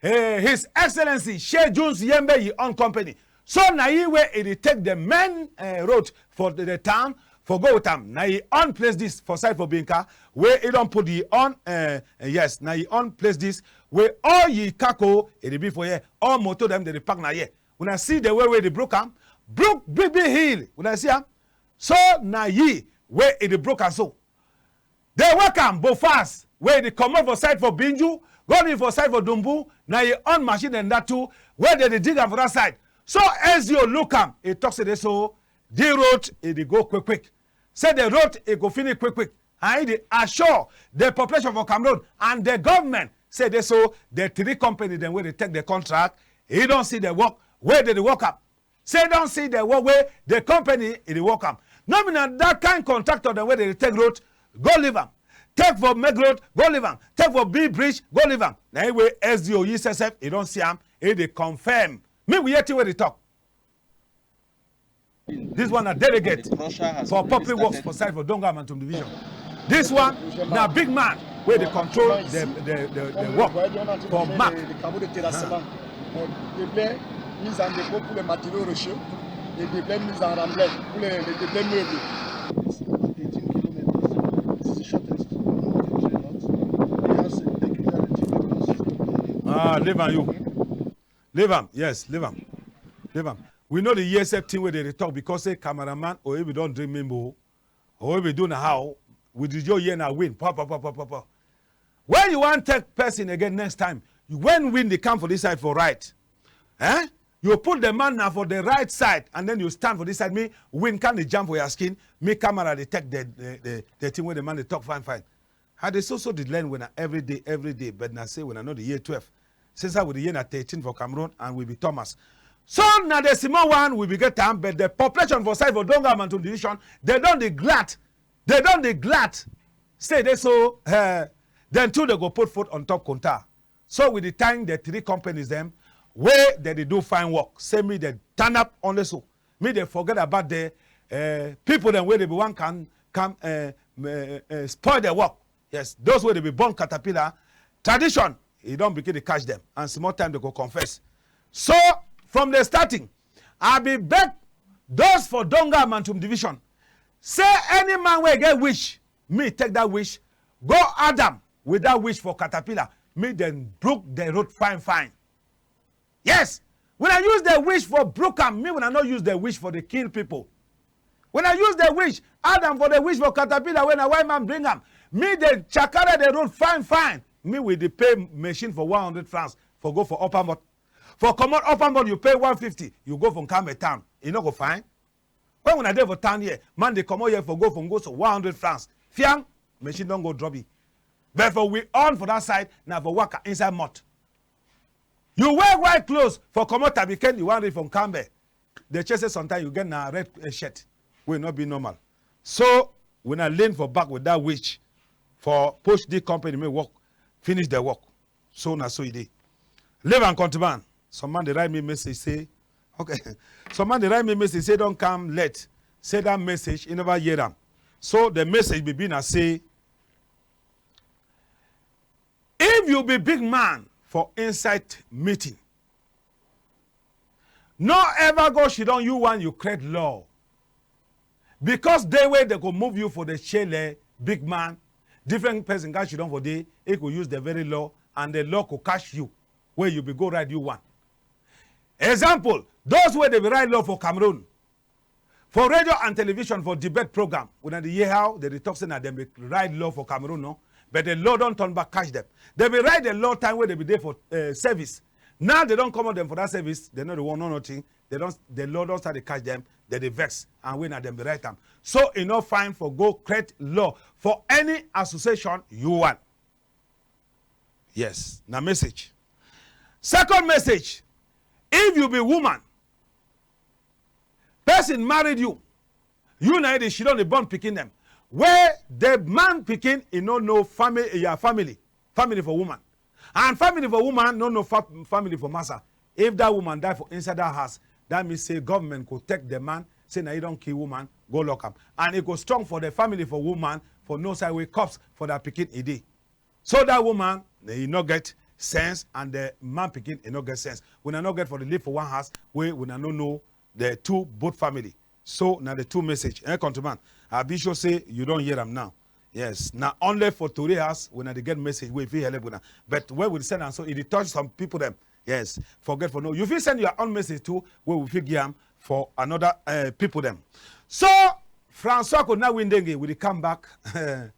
eh, His Excellency Shey Jones Yembe yi own company. So na yi wey e dey take the main, eh, road for the, the town for go with am. Na yi own place this for side for Binka, wey e don put yi own, eh, eh, yes, na yi own place this, wey all yi kako e dey be for here, all motor dem dey dey park na here. Wuna see the way wey dey broke am, broke big big hill. Wuna see am? So na yi wey e dey broke am so. Dey work am Bofas, wey e dey comot for side for Binju, go reach for side for Dumbu, na yi own machine dem that too, wey dem dey dig am for that side. So S D O look am, e talk say dey so the road e dey go quick quick. Say the road e go finish quick quick. And e dey assure the population for Cameroon and the government say dey so the three company dem wey dey take the contract, e don see the work wey dem dey work am. Say e don see the work wey the company e dey work am. No be na that kind contractor dem wey dey take road, go leave am. Take for make road, go leave am. Take for build bridge, go leave am. Na yi wey S D O yi sef sef, e don see am, e dey confirm. Make we hear thing wey dey talk. This one na delegate for public works for side for Donga Mantung division. This one na big man wey dey control the, the, the, the work for Mack. Des blés mis en dépôt pour les matériaux rocheux et des blés mis en remblai pour les, les, les blés meubles. Ah, leave am you. Leave am, yes, leave am. Leave am. We no dey hear same thing wey dem dey talk because say cameraman or if we don drink mimbo, or if we do na how, we dey just hear na wind, pa, pa, pa. When you wan take person again next time, you, when wind dey come for this side for right, eh? You put the man na for the right side, and then you stand for this side. Me, wind come dey jam for your skin. Me, camera dey take the, the, the, the thing wey the man dey talk fine, fine. I dey so, so dey learn wuna every day, every day, but na say wuna no dey hear twelve. Since I we dey hear na thirteen for Cameroon, and we be Thomas. So na the small one we be get am, but the population for side for Donga Mantung Division, they don dey glad. They don dey glad. Say they so, eh, then too they go put foot on top counter. So we dey thank the three companies dem wey they dey do fine work. Say me they turn up only so. Me they forget about the, eh, people dem wey they be wan come, come, eh, eh, eh, spoil the work. Yes, those wey they be born caterpillar, tradition, e don begin dey catch dem, and small time they go confess. So, from the starting, I be beg those for Donga Mantung Division, say any man wey get wish, me take that wish, go add am with that wish for caterpillar, me then broke the road fine, fine. Yes, wuna use the wish for broke am, me wuna no use the wish for the kill people. Wuna use the wish, add am for the wish for caterpillar wey na white man bring am. Me dey chakara the road fine, fine. Me we dey pay machine for one hundred francs for go for Upper Mott. For comot Upper Mott, you pay one fifty, you go for Nkambe town. E no go fine? When wuna dey for town here, man dey comot here for go for Ngoso, one hundred francs. Fiang, machine don go drop e. But for we own for that side, na for waka inside mud. You wear white clothes for comot Tabiken, you wan reach for Nkambe. They check say sometimes you get na red, eh, shirt wey no be normal. So wuna lean for back with that wish for push the company make work, finish the work. So na so e dey. Leave am, countryman. Some man dey write me message say, okay. Some man dey write me message say don come late. Say that message, e never hear am. So the message be, be na say, if you be big man for inside meeting, no ever go sit down, you one, you create law. Because day wey they go move you for the chair, big man, different person can sit down for there, e go use the very law, and the law go catch you, wey you be go write you one. Example, those wey they be write law for Cameroon, for radio and television, for debate program, wuna dey hear how they dey talk say na dem be write law for Cameroon, no? But the law don turn back catch dem. They be write the law time wey they be dey for, eh, service. Now they don comot dem for that service. They no dey want no nothing. They don, the law don start dey catch dem. They dey vex. And wey na dem be write am. So e no fine for go create law for any association you want. Yes, na message. Second message, if you be woman, person married you, you na e dey sit down dey born pikin dem. Wey the man pikin, e no know family, your family, family for woman. And family for woman no know fa-, family for massa. If that woman die for inside that house, that mean say government go take the man, say na e don kill woman, go lock am. And e go strong for the family for woman for know side wey corpse for that pikin e dey. So that woman, eh, e no get sense, and the man pikin, e no get sense. Wuna no get for dey live for one house wey wuna no know the two, both family. So na the two message. Eh, countryman, I be sure say you don hear am now. Yes, na only for tori house wuna dey get message wey fit help wuna. But when we send am so, e dey touch some people dem. Yes, forget for no. You fit send your own message too, wey we fit give am for another, eh, people dem. So, Francois Kodina Windenge, we dey come back. And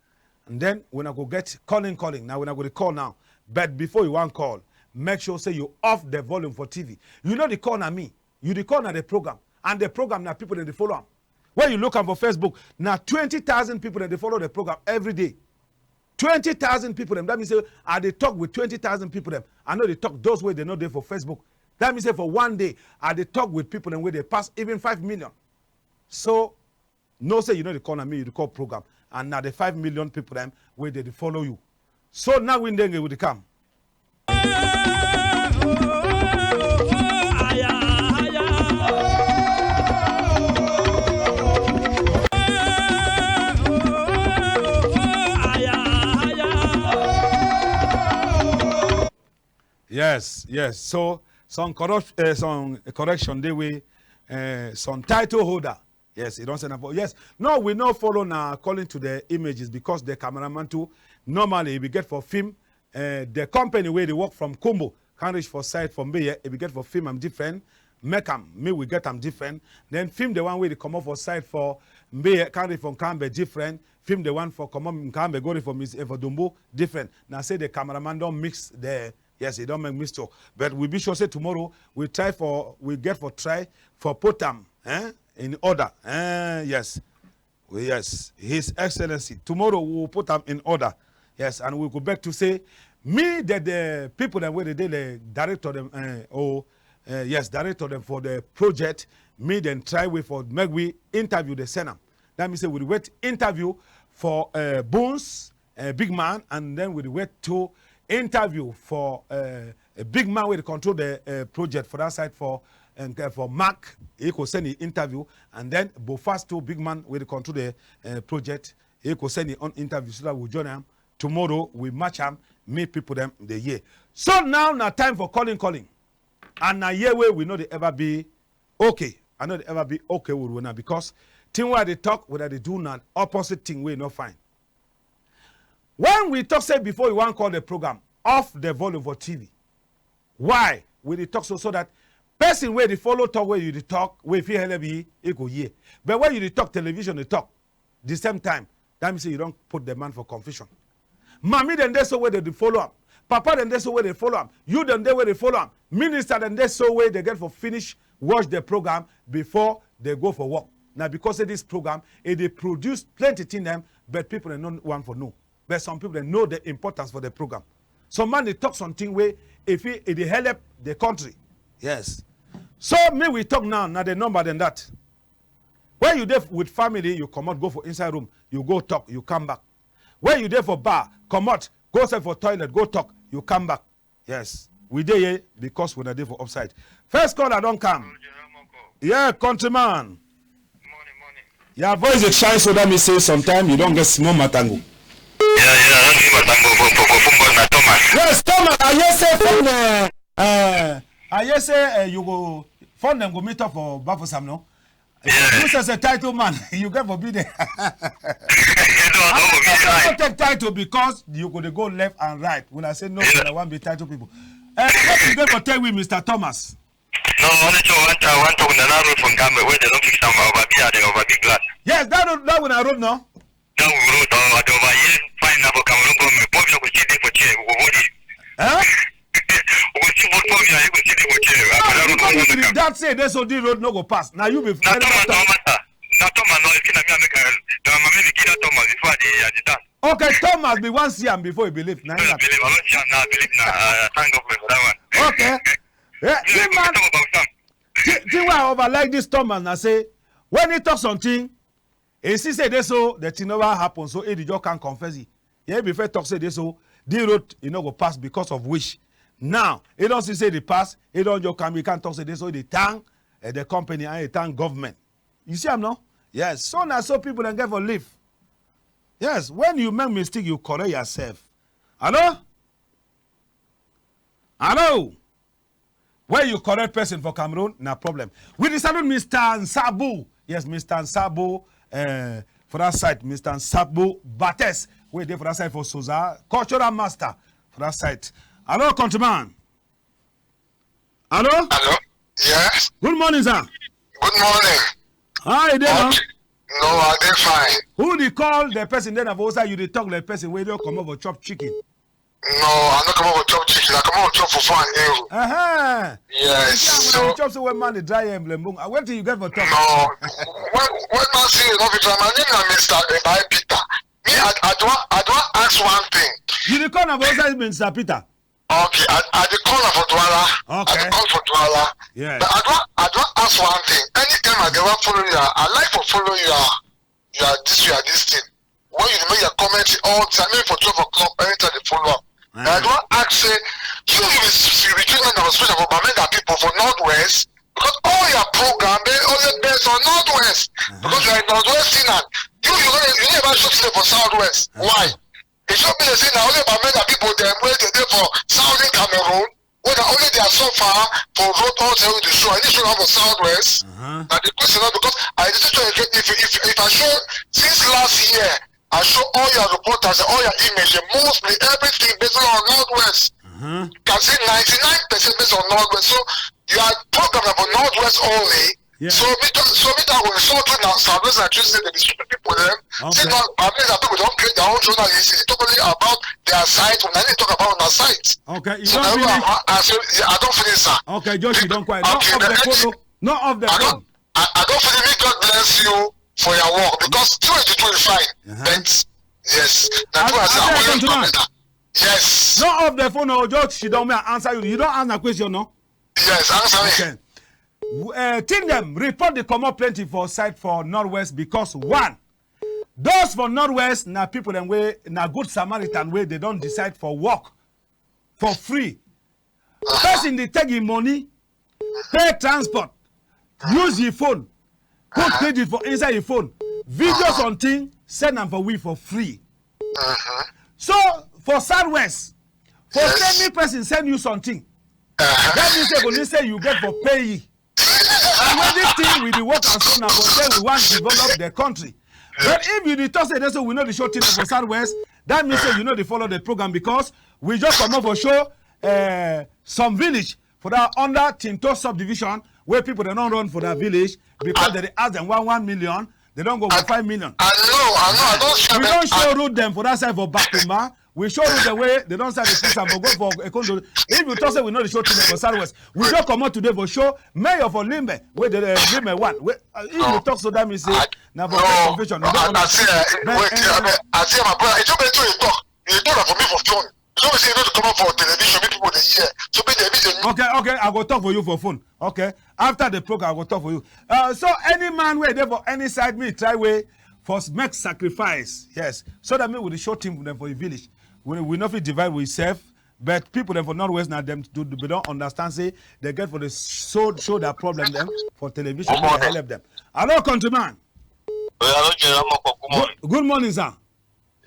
then wuna go get calling, calling. Now wuna go dey call now. But before you wan call, make sure say you off the volume for T V. You know the call na me. You dey call na the program. And the program na people dem dey follow am. When you look am for Facebook, na twenty thousand people dem dey follow the program every day. Twenty thousand people dem. That mean say I dey talk with twenty thousand people dem. I no dey talk those wey dem no dey for Facebook. That mean say for one day, I dey talk with people dem wey dey pass even five million. So, know say you no dey call na me, you dey call program. And na the five million people dem wey dey dey follow you. So now Windenge we dey come. Yes, yes. So some corrupt, eh, some correction dey wey, eh, some title holder. Yes, e don send am for. Yes. No, we no follow na according to the images because the cameraman too, normally, e be get for film, eh, the company wey dey work from Kumbo, come reach for side for Mbeya, e be get for film am different, make am, me we get am different. Then film the one wey dey comot for side for Mbeya, come reach for Nkambe different, film the one for comot Nkambe go reach for Mis-, eh, for Dumbo different. Na say the cameraman don mix the Yes, e don make mistake. But we be sure say tomorrow we try for, we get for try for put am, eh, in order. Eh, yes. Yes, His Excellency. Tomorrow we will put am in order. Yes, and we go back to say, me, the, the people dem wey dey, the director dem, eh, oh, eh, yes, director dem for the project, me dem try way for make we interview the send am. That mean say we wait interview for, eh, Bones, eh, big man, and then we wait to interview for, eh, a big man wey dey control the, eh, project for that side for, and, eh, for Mark. He go send the interview, and then Bofas too, big man wey dey control the, eh, project. He go send him own interview so that we join am. Tomorrow we match am, make people dem dey hear. So now na time for calling, calling. And na here wey we no dey ever be okay. I no dey ever be okay with una because thing wey I dey talk, wey I dey do na opposite thing wey no fine. When we talk say before you wan call the program, off the volume for T V. Why? We dey talk so, so that person wey dey follow talk wey you dey talk, wey fit help yi, e go hear. But when you dey talk, television dey talk the same time, that mean say you don put the man for confusion. Mami dem dey so wey dey dey follow am. Papa dem dey so wey dey follow am. You dem dey wey dey follow am. Minister dem dey so wey dey get for finish watch the program before dey go for work. Na because say this program, e dey produce plenty thing dem, but people dem no want for know. But some people dem know the importance for the program. Some man dey talk something wey if e, e dey help the country. Yes. So me we talk now, na the number dem that. When you dey with family, you comot go for inside room, you go talk, you come back. When you dey for bar, comot, go sef for toilet, go talk, you come back. Yes, we dey here because we na dey for upside. First caller don come. Yeah, countryman. Your voice dey shine, so that mean say sometime you don get small matango. Yeah, yeah, I don get matango for, for, for phone call na Thomas. Yes, Thomas, I hear say phone, eh, eh, I hear say, eh, you go, phone dem go meet up for Bafoussam, no? Yeah. You say, say title man, you get for be there. No, no, no, no, no, no, no, no, take title because you go dey go left and right. When I say no, yeah, I wan be title people. Eh, what you get for tell we, Mister Thomas? No, only so one time, one talk na that road from Gambia wey dey don fix am over there, dey over big glass. Yes, that road, that one na road, no? That road, uh, dey over here, fine na for Cameroon government. Poor people go still dey for chair, we go hold it. Huh? We go still vote for me, and you go still dey for chair. Ah, because if you that say dey so, the road no go pass. Now you be na Thomas, no matter. Na Thomas, no, if na me, I make a, na my mama give that Thomas before I dey, I dey dance. Okay, Thomas be wan see am before he believe. Na him believe, I don see am now, I believe now. Uh, thank God for that one. Okay. Yeah, me, the man, talk about Sam. The, the way I over like this Thomas na say, when he talk something, he see say dey so, the thing never happen, so he just can't confess it. He be fair talk say dey so, the road, e no go pass because of which. Now, he don see say dey pass, he don just come, he can't talk say dey so, he dey thank, eh, the company and he thank government. You see am, no? Yes. So na so people dem get for live. Yes. When you make mistake, you correct yourself. Hello? Hello? When you correct person for Cameroon, na problem. We dey salute Mister Nsabu. Yes, Mister Nsabu, eh, for that side, Mister Nsabu Bates. We dey for that side for Soza, cultural master for that side. Hello, countryman. Hello? Hello? Yes? Good morning, sir. Good morning. How you dey now? Okay. No, I dey fine. Who dey call the person then for outside? You dey talk like person wey don comot for chop chicken. No, I no comot for chop chicken. I comot for chop fufu and euro. Uh-huh. Yes, yeah, so when you chop, so when man dey dry emblem, ah, wetin you get for talk? No, when, when man see you, no fit try. My name na Mister Ebai Peter. Me, I, I don, I don ask one thing. You dey call na for outside Mister Peter? Okay, I, I dey call am for Douala. Okay. I dey call for Douala. Yes. But I don, I don ask one thing. Anytime I dey wan follow you, I, I like for follow you, ah, you are this, you are this thing. When you dey make your comment all the time, maybe for twelve o'clock, anytime dey follow am. But I don ask say, you, you be, you be treatment of special for Bamenda people for Northwest, because all your program dey only based on Northwest. Uh-huh. Because you are a Northwest tenant. You, you no, you never show today for Southwest. Uh-huh. Why? E show me say na only Bamenda people dem wey dey dey for southern Cameroon, wey na only their suffer for road all the way to show. I need show am for Southwest. Uh-huh. Na the question na because I dey try to get, if, if, if I show since last year, I show all your reporters, all your image, mostly everything based on Northwest. Uh-huh. Can say ninety-nine percent based on Northwest. So your program na for Northwest only. Yeah. So me talk, so me talk with so to now, so those are just say the district people them. Okay. Say no, I mean that people don't create their own journalists. It's totally about their side. When I talk about on our side. Okay, you so don't finish. I, I, say, yeah, I don't finish, sir. Okay, Josh, you don't quite. Okay, no of the phone. No of the phone. I, I don't feel me God bless you for your work because two eighty-two is fine. Uh-huh. But yes, that was a whole lot. Yes. No of the phone, no, just she don't may answer you. You don't answer question, no? Yes, answer me. Okay. Uh, think them report the comot plenty for side for Northwest because one, those for Northwest na people them way na good Samaritan way they don't decide for work for free. Person dey take yi money, pay transport, use yi phone, put credit for inside yi phone, video something, send am for we for free. So for Southwest, for say me person send you something, that mean say go need say you get for pay yi. And when this thing we dey work and so na for say we wan develop the country. But if you dey talk say dey say we no dey show thing for Southwest, that mean say you no dey follow the program because we just comot for show uh, some village for that under Tinto subdivision where people dem don run for that village because dem dey ask dem one one million, dem don go for five million. I know, I know, I don see. We don show road dem for that side for Bakumba. We show road dem wey dem don start dey fix am for go for Ekondo. If you talk say we no dey show thing for Southwest, we just comot today for show mayor for Limbe wey dey uh, Limbe one. Wey, uh, if you talk so that mean say na for confusion. No, I say, wait, I say my brother, e just better you talk. You talk for me for phone. You know say you no dey comot for television, make people dey hear. So make dem, make dem. Okay, okay, I go talk for you for phone. Okay, after the program, I go talk for you. Uh, so any man wey dey for any side, me try way for make sacrifice. Yes, so that me we dey show thing dem for the village. We we no fit divide we self, but people dem for Northwest na dem do we don understand say they get for the show show their problem dem for television. Good morning. Help them. Hello, countryman. Hello, General Moko. Good morning. Good morning, sir.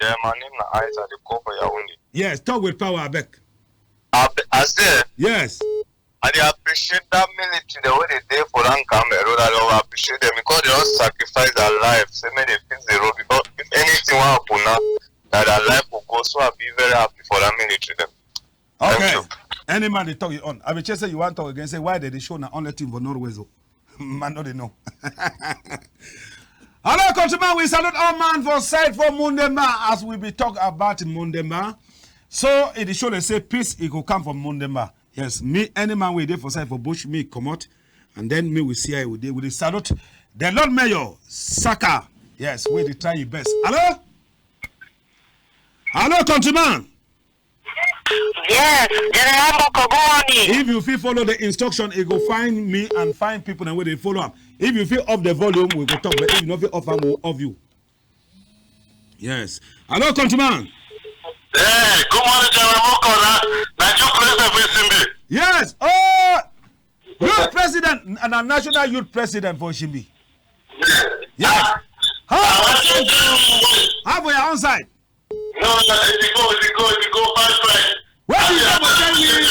Yeah, my name na Isaac. I dey call for Yaoundé. Yes, talk with power, abeg. I say, yes. I dey appreciate that military dem wey dey dey for that Nkambe road. I dey appreciate them because they don sacrifice their life. Say make they fix the road because if anything wan happen now, na their life go go. So I be very happy for that military dem. Okay. Thank you. Any man dey talk yi own. I be say you wan talk again. Say why dem dey show na only thing for Northwest o. Man no dey know. Hello, countryman. We salute all man for side for Mundemba as we be talk about Mundemba. So e dey show dey say peace e go come for Mundemba. Yes, me any man wey dey for side for bush me comot, and then me we see how we dey. We dey salute the Lord Mayor Saka. Yes, wey dey try yi best. Hello, hello, countryman. Yes, General Moko, good morning. If you fit follow the instruction, e go find me and find people dem wey dey follow am. If you fit off the volume, we go talk. But if you no fit off am, we off you. Yes. Hello, countryman. Hey, good morning, General Moko. Na, na you president for Oshimbi. Yes. Oh, youth president and a national youth president for Oshimbi. Yes. How, how for your own side? No, no, e dey go, e dey go, e dey go fine, fine. Where you go tell me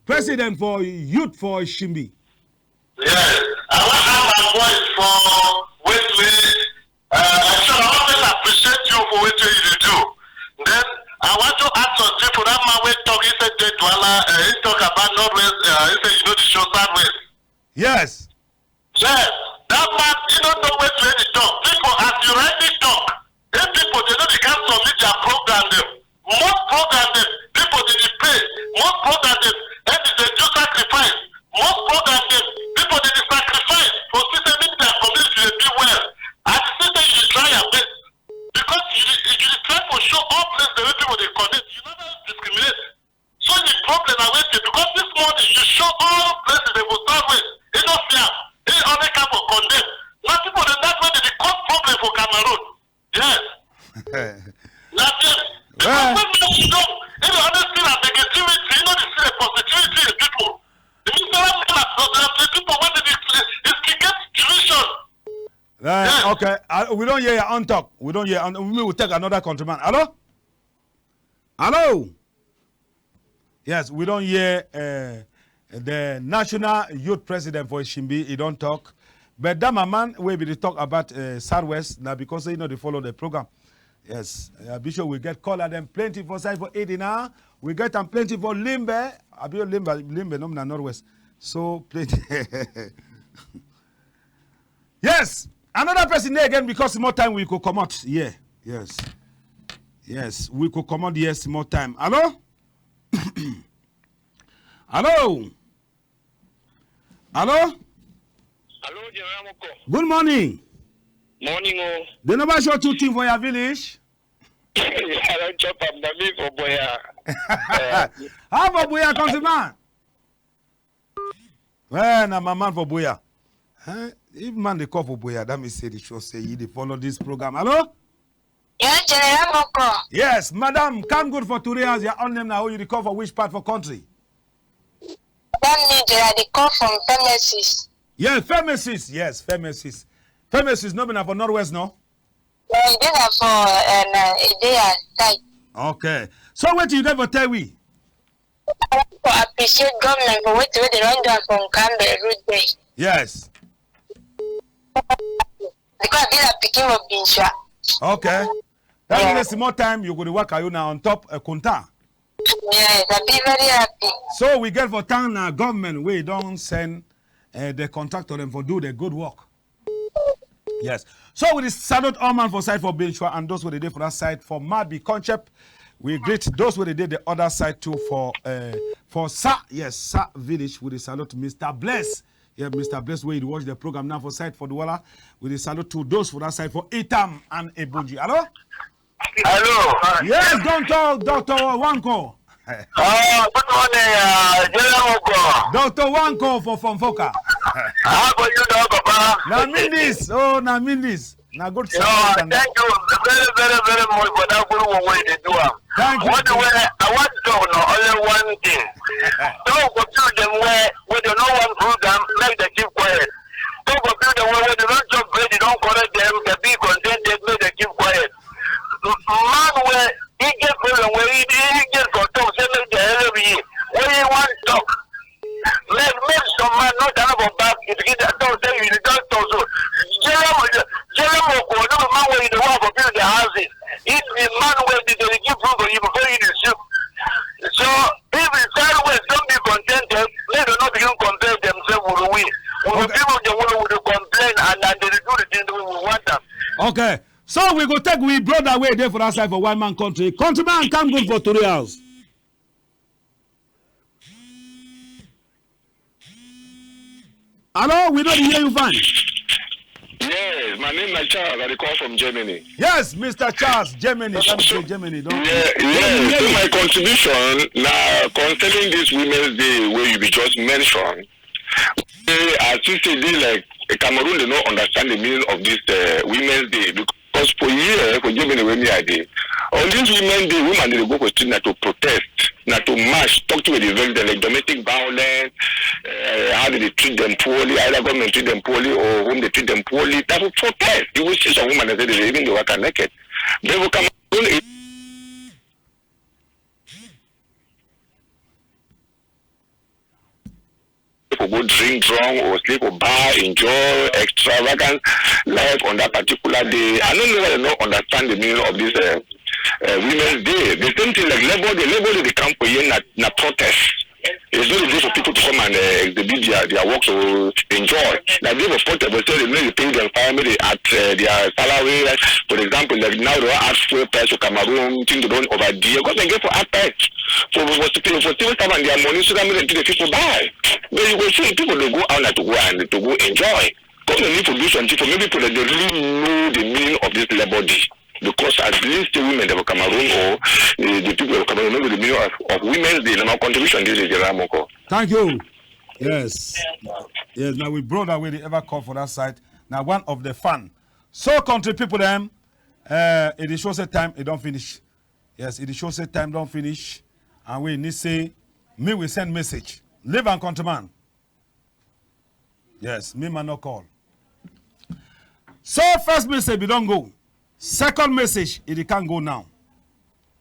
president for youth for Oshimbi? Yes, I wan add my voice for wetin wey, uh, I sure I wan first appreciate you for wetin you dey do. Then I want to add something for that man wey talk, he say get Douala, uh, he talk about Northwest, uh, he say you no dey show Southwest. Yes. Yes, that man, he no know wetin he talk. People, as you rightly talk, if people dey no dey come submit their program dem, most program dem, people dey dey pay. Most program dem, dem dey dey do sacrifice. Most program dem, people dey dey sacrifice for see say make their community dey be well. And you see say you dey try your best because you dey, you dey try for show all place dem wey people dey connect. You never discriminate. So the problem na wetin, because this morning you show all places dem for Southwest. E no see am. E only come for condemn. Na people dem that wey dey dey cause problem for Cameroon. Yes. Na dem. Because when man sit down, e dey always see na negativity. E no dey see the positivity in people. The minister man na, na the people wey dey dey instigate division. Yes. Okay. Uh, we don hear your own talk. We don hear. And we will take another countryman. Hello? Hello? Yes, we don hear, uh, the national youth president for Oshimbi, he don talk. But that my man wey be dey talk about, uh, Southwest, na because he no dey follow the program. Yes, uh, Bishop, we get caller dem plenty for side for Edina. We get am plenty for Limbe. Abi Limbe, Limbe, no, na Northwest. So plenty. Yes, another person dey again because more time we go comot. Yeah, yes, yes, we go comot. Yes, more time. Hello, hello, hello. Hello, General Moko. Good morning. Morning, oh. They never show two things for your village. I don chop am, na me for Boya. Eh. How for Boya, countryman? Eh, na my man for Boya. Eh, if man dey call for Boya, that means say the show say you dey follow this program. Hello? Yeah, General Moko. Yes, madam, come good for today as your own name na who you dey call for which part for country? That me, General, dey call from Pharmacies. Yeah, Pharmacies. Yes, Pharmacies. Pharmacies, no be na for Northwest, no? No, e dey na for, uh, na, e dey outside. Okay. So wetin you get for tell we? I want to appreciate government for wetin wey dey don do am for Nkambe road there. Yes. Because I be na pikin of Binshua. Okay. That mean say small time you go dey waka you na on top a kunta. Yes, I be very happy. So we get for town na government wey don send, eh, the contractor dem for do the good work. Yes. So we dey salute all man for side for Binshua and those wey dey dey for that side for Mabi Concept. We greet those wey dey dey the other side too for, eh, for Sa, yes, Sa village. We dey salute Mister Bless. Yeah, Mister Bless wey dey watch the program now for side for Douala. We dey salute to those for that side for Etam and Ebonyi. Hello? Hello. Yes, Doctor, Doctor Wanko. Ah, good morning, uh, General Moko. Doctor Wanko for Fonfoka. How are you now, Papa? Na me this. Oh, na me this. Na good. No, sir. Thank you very, very, very much for that good work wey you dey do am. Thank you. What the way I want to talk now, only one thing. Talk for people dem wey, wey dey no want program, make dem keep quiet. Talk for people dem wey, wey dey don chop bread, e don correct dem, dem be contented, make dem keep quiet. M-, man wey e get problem wey e, e get for talk, say make dem help yi. When e wan talk, make, make some man no stand up for back, e begin dey talk, say you dey just talk so. General Mo-, General Moko, no be man wey you dey work for people their houses. If the man wey dey, dey give food for you before you dey sleep. So, if the side wey don be contented, make dem no begin compare themselves with we. We be people dem wey we dey complain and, and dey do the thing wey we want am. Okay. So we go take we brother wey dey for that side for white man country. Countryman, come good for Tori House. Hello, we no dey hear you fine. Yes, my name na Charles. I dey call from Germany. Yes, Mister Charles, Germany. Come say Germany. Don't, yeah, don't hear you. So my contribution na concerning this Women's Day wey you be just mention. Eh, I think say dey like Cameroon, dey no understand the meaning of this, uh, Women's Day because for here, for Germany wey me I dey, on this Women's Day, woman dey go for street na to protest, na to march, talk to the very like domestic violence, uh, how they dey treat them poorly, either government treat them poorly or home dey treat them poorly. Na to protest. You go see some woman dey say dey even dey waka naked. But for Cameroon, e for go drink drunk or sleep for bar, enjoy extravagant life on that particular day. I no know why dem no understand the meaning of this, uh, uh, Women's Day. The same thing like Labor Day. Labor Day dey come for here na, na protest. It's not a day for people to come and, uh, exhibit their, their works or enjoy. Na day for protest, but say dem no dey pay dem fine, make dem add, uh, their salary. For example, like now dem wan add fuel price for Cameroon, thing dem don over there. Because dem get for add price for, for, for civil, for civil servant their money so that make dem fit dey fit for buy. But you go see people dey go out na to go and to go enjoy. Government need to do something for maybe people that dey really know the meaning of this Labor Day. Because at least the women of Cameroon or, eh, the people of Cameroon know the meaning of, of Women's Day. Na my contribution this is General Moko. Thank you. Yes. Yes, na we brother wey dey ever call for that side. Na one of the fan. So country people dem, eh, e dey show say time e don finish. Yes, e dey show say time don finish. And we need say, me we send message. Leave am, countryman. Yes, me man no call. So first message be don go. Second message, e dey can go now.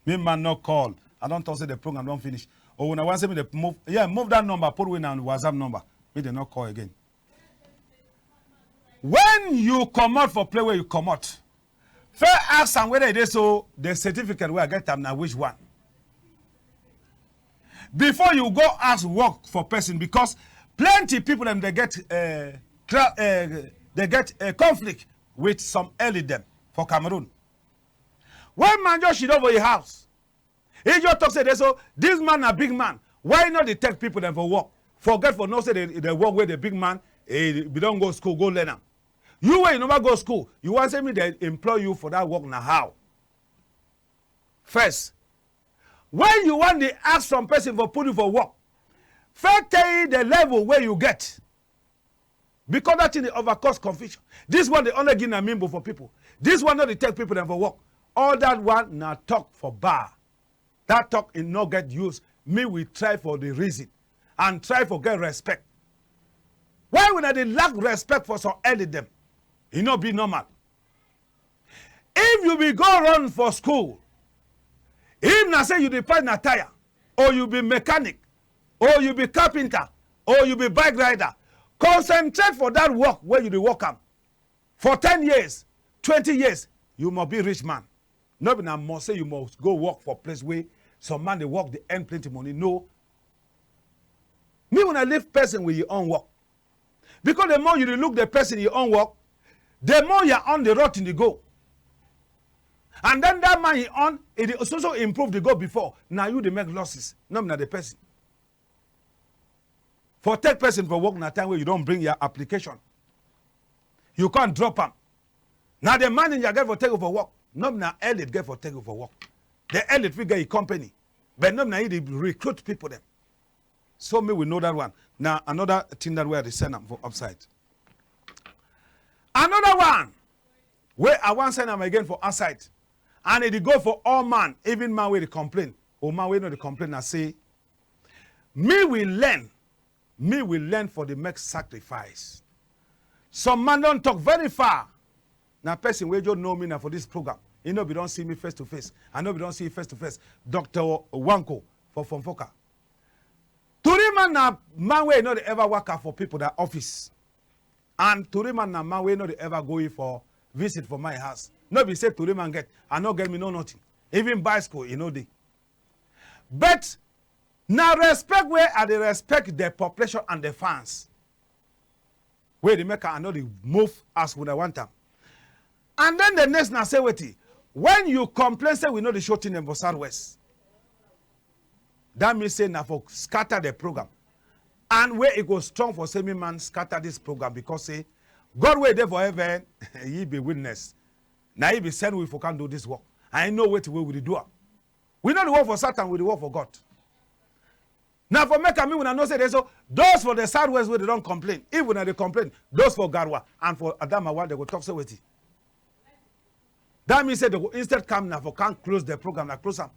Me man no call. I don talk say the program don finish. Oh, una wan say me dey move. Yeah, move that number, put wey na WhatsApp number. Me dey no call again. When you comot for play where you comot, first ask am whether e dey so the certificate wey I get am na which one. Before you go ask work for person, because plenty people dem dey get, eh, tra-, eh, dey get a conflict with some elite dem for Cameroon. One man just sidon for yi house. Yi just talk say dey so, this man na big man. Why yi no dey take people dem for work? Forget for know say the, the work wey the big man, eh, be don go school, go learn am. You wey you never go school, you wan say me dey employ you for that work, na how? First, when you wan dey ask some person for put you for work, first tell yi the level wey you get. Because that thing dey over cause confusion. This one dey only give na mimbo for people. This one no dey take people dem for work. All that one na talk for bar. That talk e no get use. Me we try for the reason and try for get respect. Why wuna dey lack respect for some elite dem? E no be normal. If you be go run for school, if na say you dey patch na tire, or you be mechanic, or you be carpenter, or you be bike rider, concentrate for that work wey you dey work am. For ten years, twenty years, you must be rich man. No be na must say you must go work for place wey some man dey work, dey earn plenty money. No. Me wuna leave person with yi own work. Because the more you dey look the person yi own work, the more your own dey rot in the go. And then that man yi own, e dey so so improve the go before. Na you dey make losses, no be na the person. For take person for work na time wey you don bring your application. You come drop am. Na the manager get for take you for work, no be na elite get for take you for work. The elite fit get yi company, but no be na yi dey recruit people dem. So me we know that one. Na another thing that wey I dey send am for upside. Another one wey I wan send am again for outside, and e dey go for all man, even man wey dey complain, or man wey no dey complain, na say, me we learn, me we learn for dey make sacrifice. Some man don talk very far. Na person wey just know me na for this program. E no be don see me face to face. I no be don see face to face. Doctor Wanko for Fonfoka. Tori man na man wey no dey ever waka for people that office. And tori man na man wey no dey ever go yi for visit for my house. No be say tori man get, I no get me no nothing. Even bicycle, e no dey. But na respect wey I dey respect the population and the fans. Wey dey make I no dey move as wuna want am. And then the next na say wetin? When you complain say we no dey show thing dem for Southwest, that mean say na for scatter the program. And wey e go strong for say me man scatter this program because say God wey dey for heaven, yi be witness. Na yi be send we for come do this work. I know wetin wey we dey do am. We no dey work for Satan, we dey work for God. Na for make am me wuna know say dey so those for the Southwest wey dey don complain, if wuna dey complain, those for Garoua and for Adamawa, dey go talk say wetin? That mean say dey go instead come na for come close the program, na close am.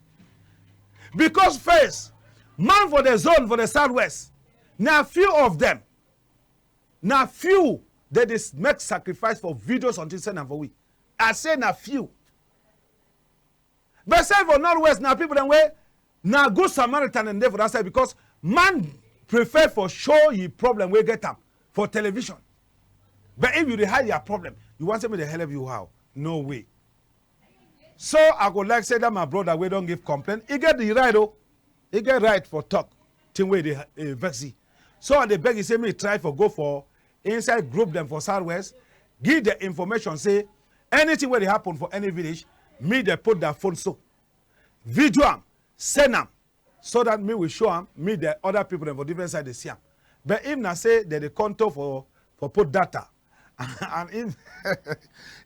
Because first, man for the zone for the Southwest, na few of them, na few dey dey make sacrifice for videos until send am for we. I say na few. But say for Northwest, na people dem wey na good Samaritan dem dey for that side because man prefer for show yi problem wey get am for television. But if you dey hide your problem, you want say me dey help you how? No way. So I go like say that my brother wey don give complaint, e get the right o. E get right for talk thing wey dey eh, vex yi. So I dey beg yi say me try for go for inside group dem for Southwest, give the information say anything wey dey happen for any village, me dey put their phone so. Video am, send am, so that me will show am, me the other people dem for different side dey see am. But if na say dem dey contour for for put data, and if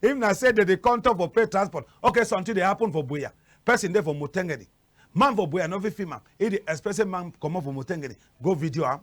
if na say dem dey contour for pay transport, okay, something dey happen for Buea, person dey for Mutengedi, man for Buea no fit film am, e dey expensive man comot for Mutengedi go video am.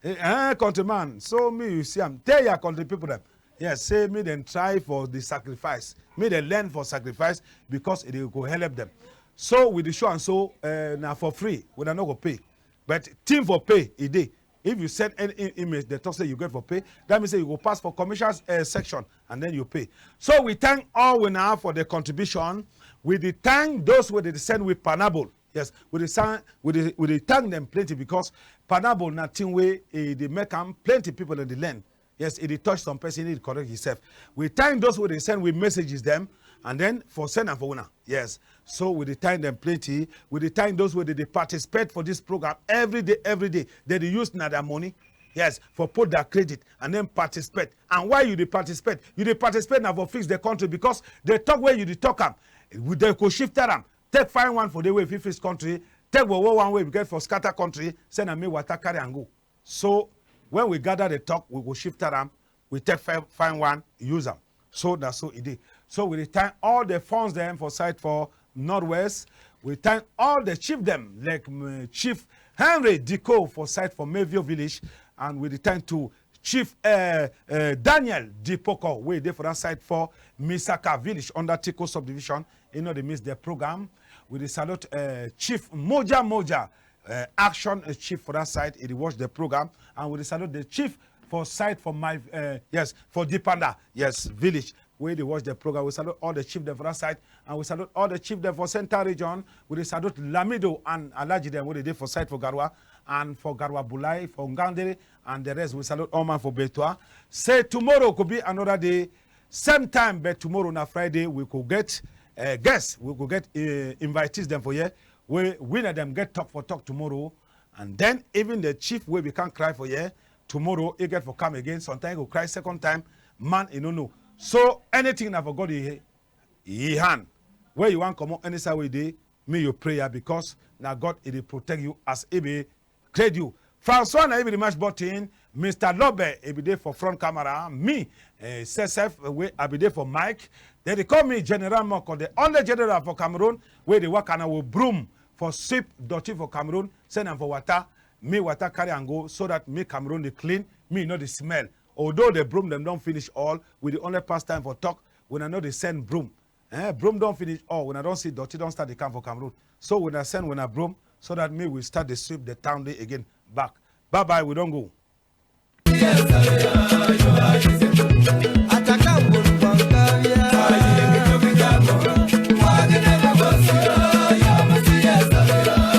Eh, eh, countryman, so me you see am. Tell your country people dem. Yes, say me dem try for the sacrifice. Me dem learn for sacrifice because e dey go help dem. So we dey show am so uh, na for free. We no go pay. But thing for pay, e dey. If you send any i- image, they talk say you get for pay. That means say you go pass for commercial uh, section and then you pay. So we thank all we now for the contribution. We dey thank those wey dey send we pineapple. Yes, we dey thank we dey we dey thank them plenty because pineapple na thing wey e dey make am plenty people dem dey learn. Yes, e dey touch some person, e dey correct himself. We thank those wey dey send we messages dem and then for send am for una. Yes, so we dey thank them plenty. We dey thank those wey dey dey participate for this program every day, every day. They dey use na their money. Yes, for put their credit and then participate. And why you dey participate? You dey participate na for fix the country, because the talk wey you dey talk am, we dey go shift am. Take find one for the way fit fix country. Take wowo one wey we get for scatter country. Say na me water carry am go. So when we gather the talk, we go shift am. We take fi-, find one, use am. So na so e dey. So we dey thank all the fons dem for side for Northwest. We thank all the chief dem, like, mm, Chief Henry Diko for side for Mayville Village, and we dey thank to Chief, eh, eh, Daniel Dipoko, wey dey for that side for Misaka Village under Tiko Subdivision. You know, dey miss the program. We dey salute, eh, Chief Moja Moja, eh, action, eh, chief for that side. He dey watch the program, and we dey salute the chief for side for my, eh, yes, for Dipanda, yes, village, wey dey watch the program. We salute all the chief dem for that side, and we salute all the chief dem for Central Region. We dey salute Lamido and Alhaji dem wey dey dey for side for Garoua, and for Garoua Bulai, for Ngaoundéré, and the rest. We salute all man for Bertoua. Say tomorrow go be another day, same time, but tomorrow na Friday. We go get, eh, guests, we go get, eh, invitees dem for here. We, we na dem get talk for talk tomorrow. And then even the chief wey we can cry for here, tomorrow he get for come again. Sometimes he go cry second time, man, he no know. So anything na for God he, he hand. Where you wan comot, any side wey you dey, make you prayer, because na God he dey protect you as he be create you. Francois na he be the match button. Mister Lobe, he be dey for front camera. Me, eh, S S F, wey I be dey for mic. Dem dey call me General Moko, the only general for Cameroon wey dey waka na with broom for sweep dirty for Cameroon, send am for water. Me water carry am go, so that me Cameroon dey clean, me no dey smell. Although the broom dem don finish all, we dey only pass time for talk. Wuna no dey send broom. Eh, broom don finish all. Wuna don see dirty don start dey come for Cameroon. So wuna send wuna broom so that me we start dey sweep the town dey again back. Bye bye, we don go.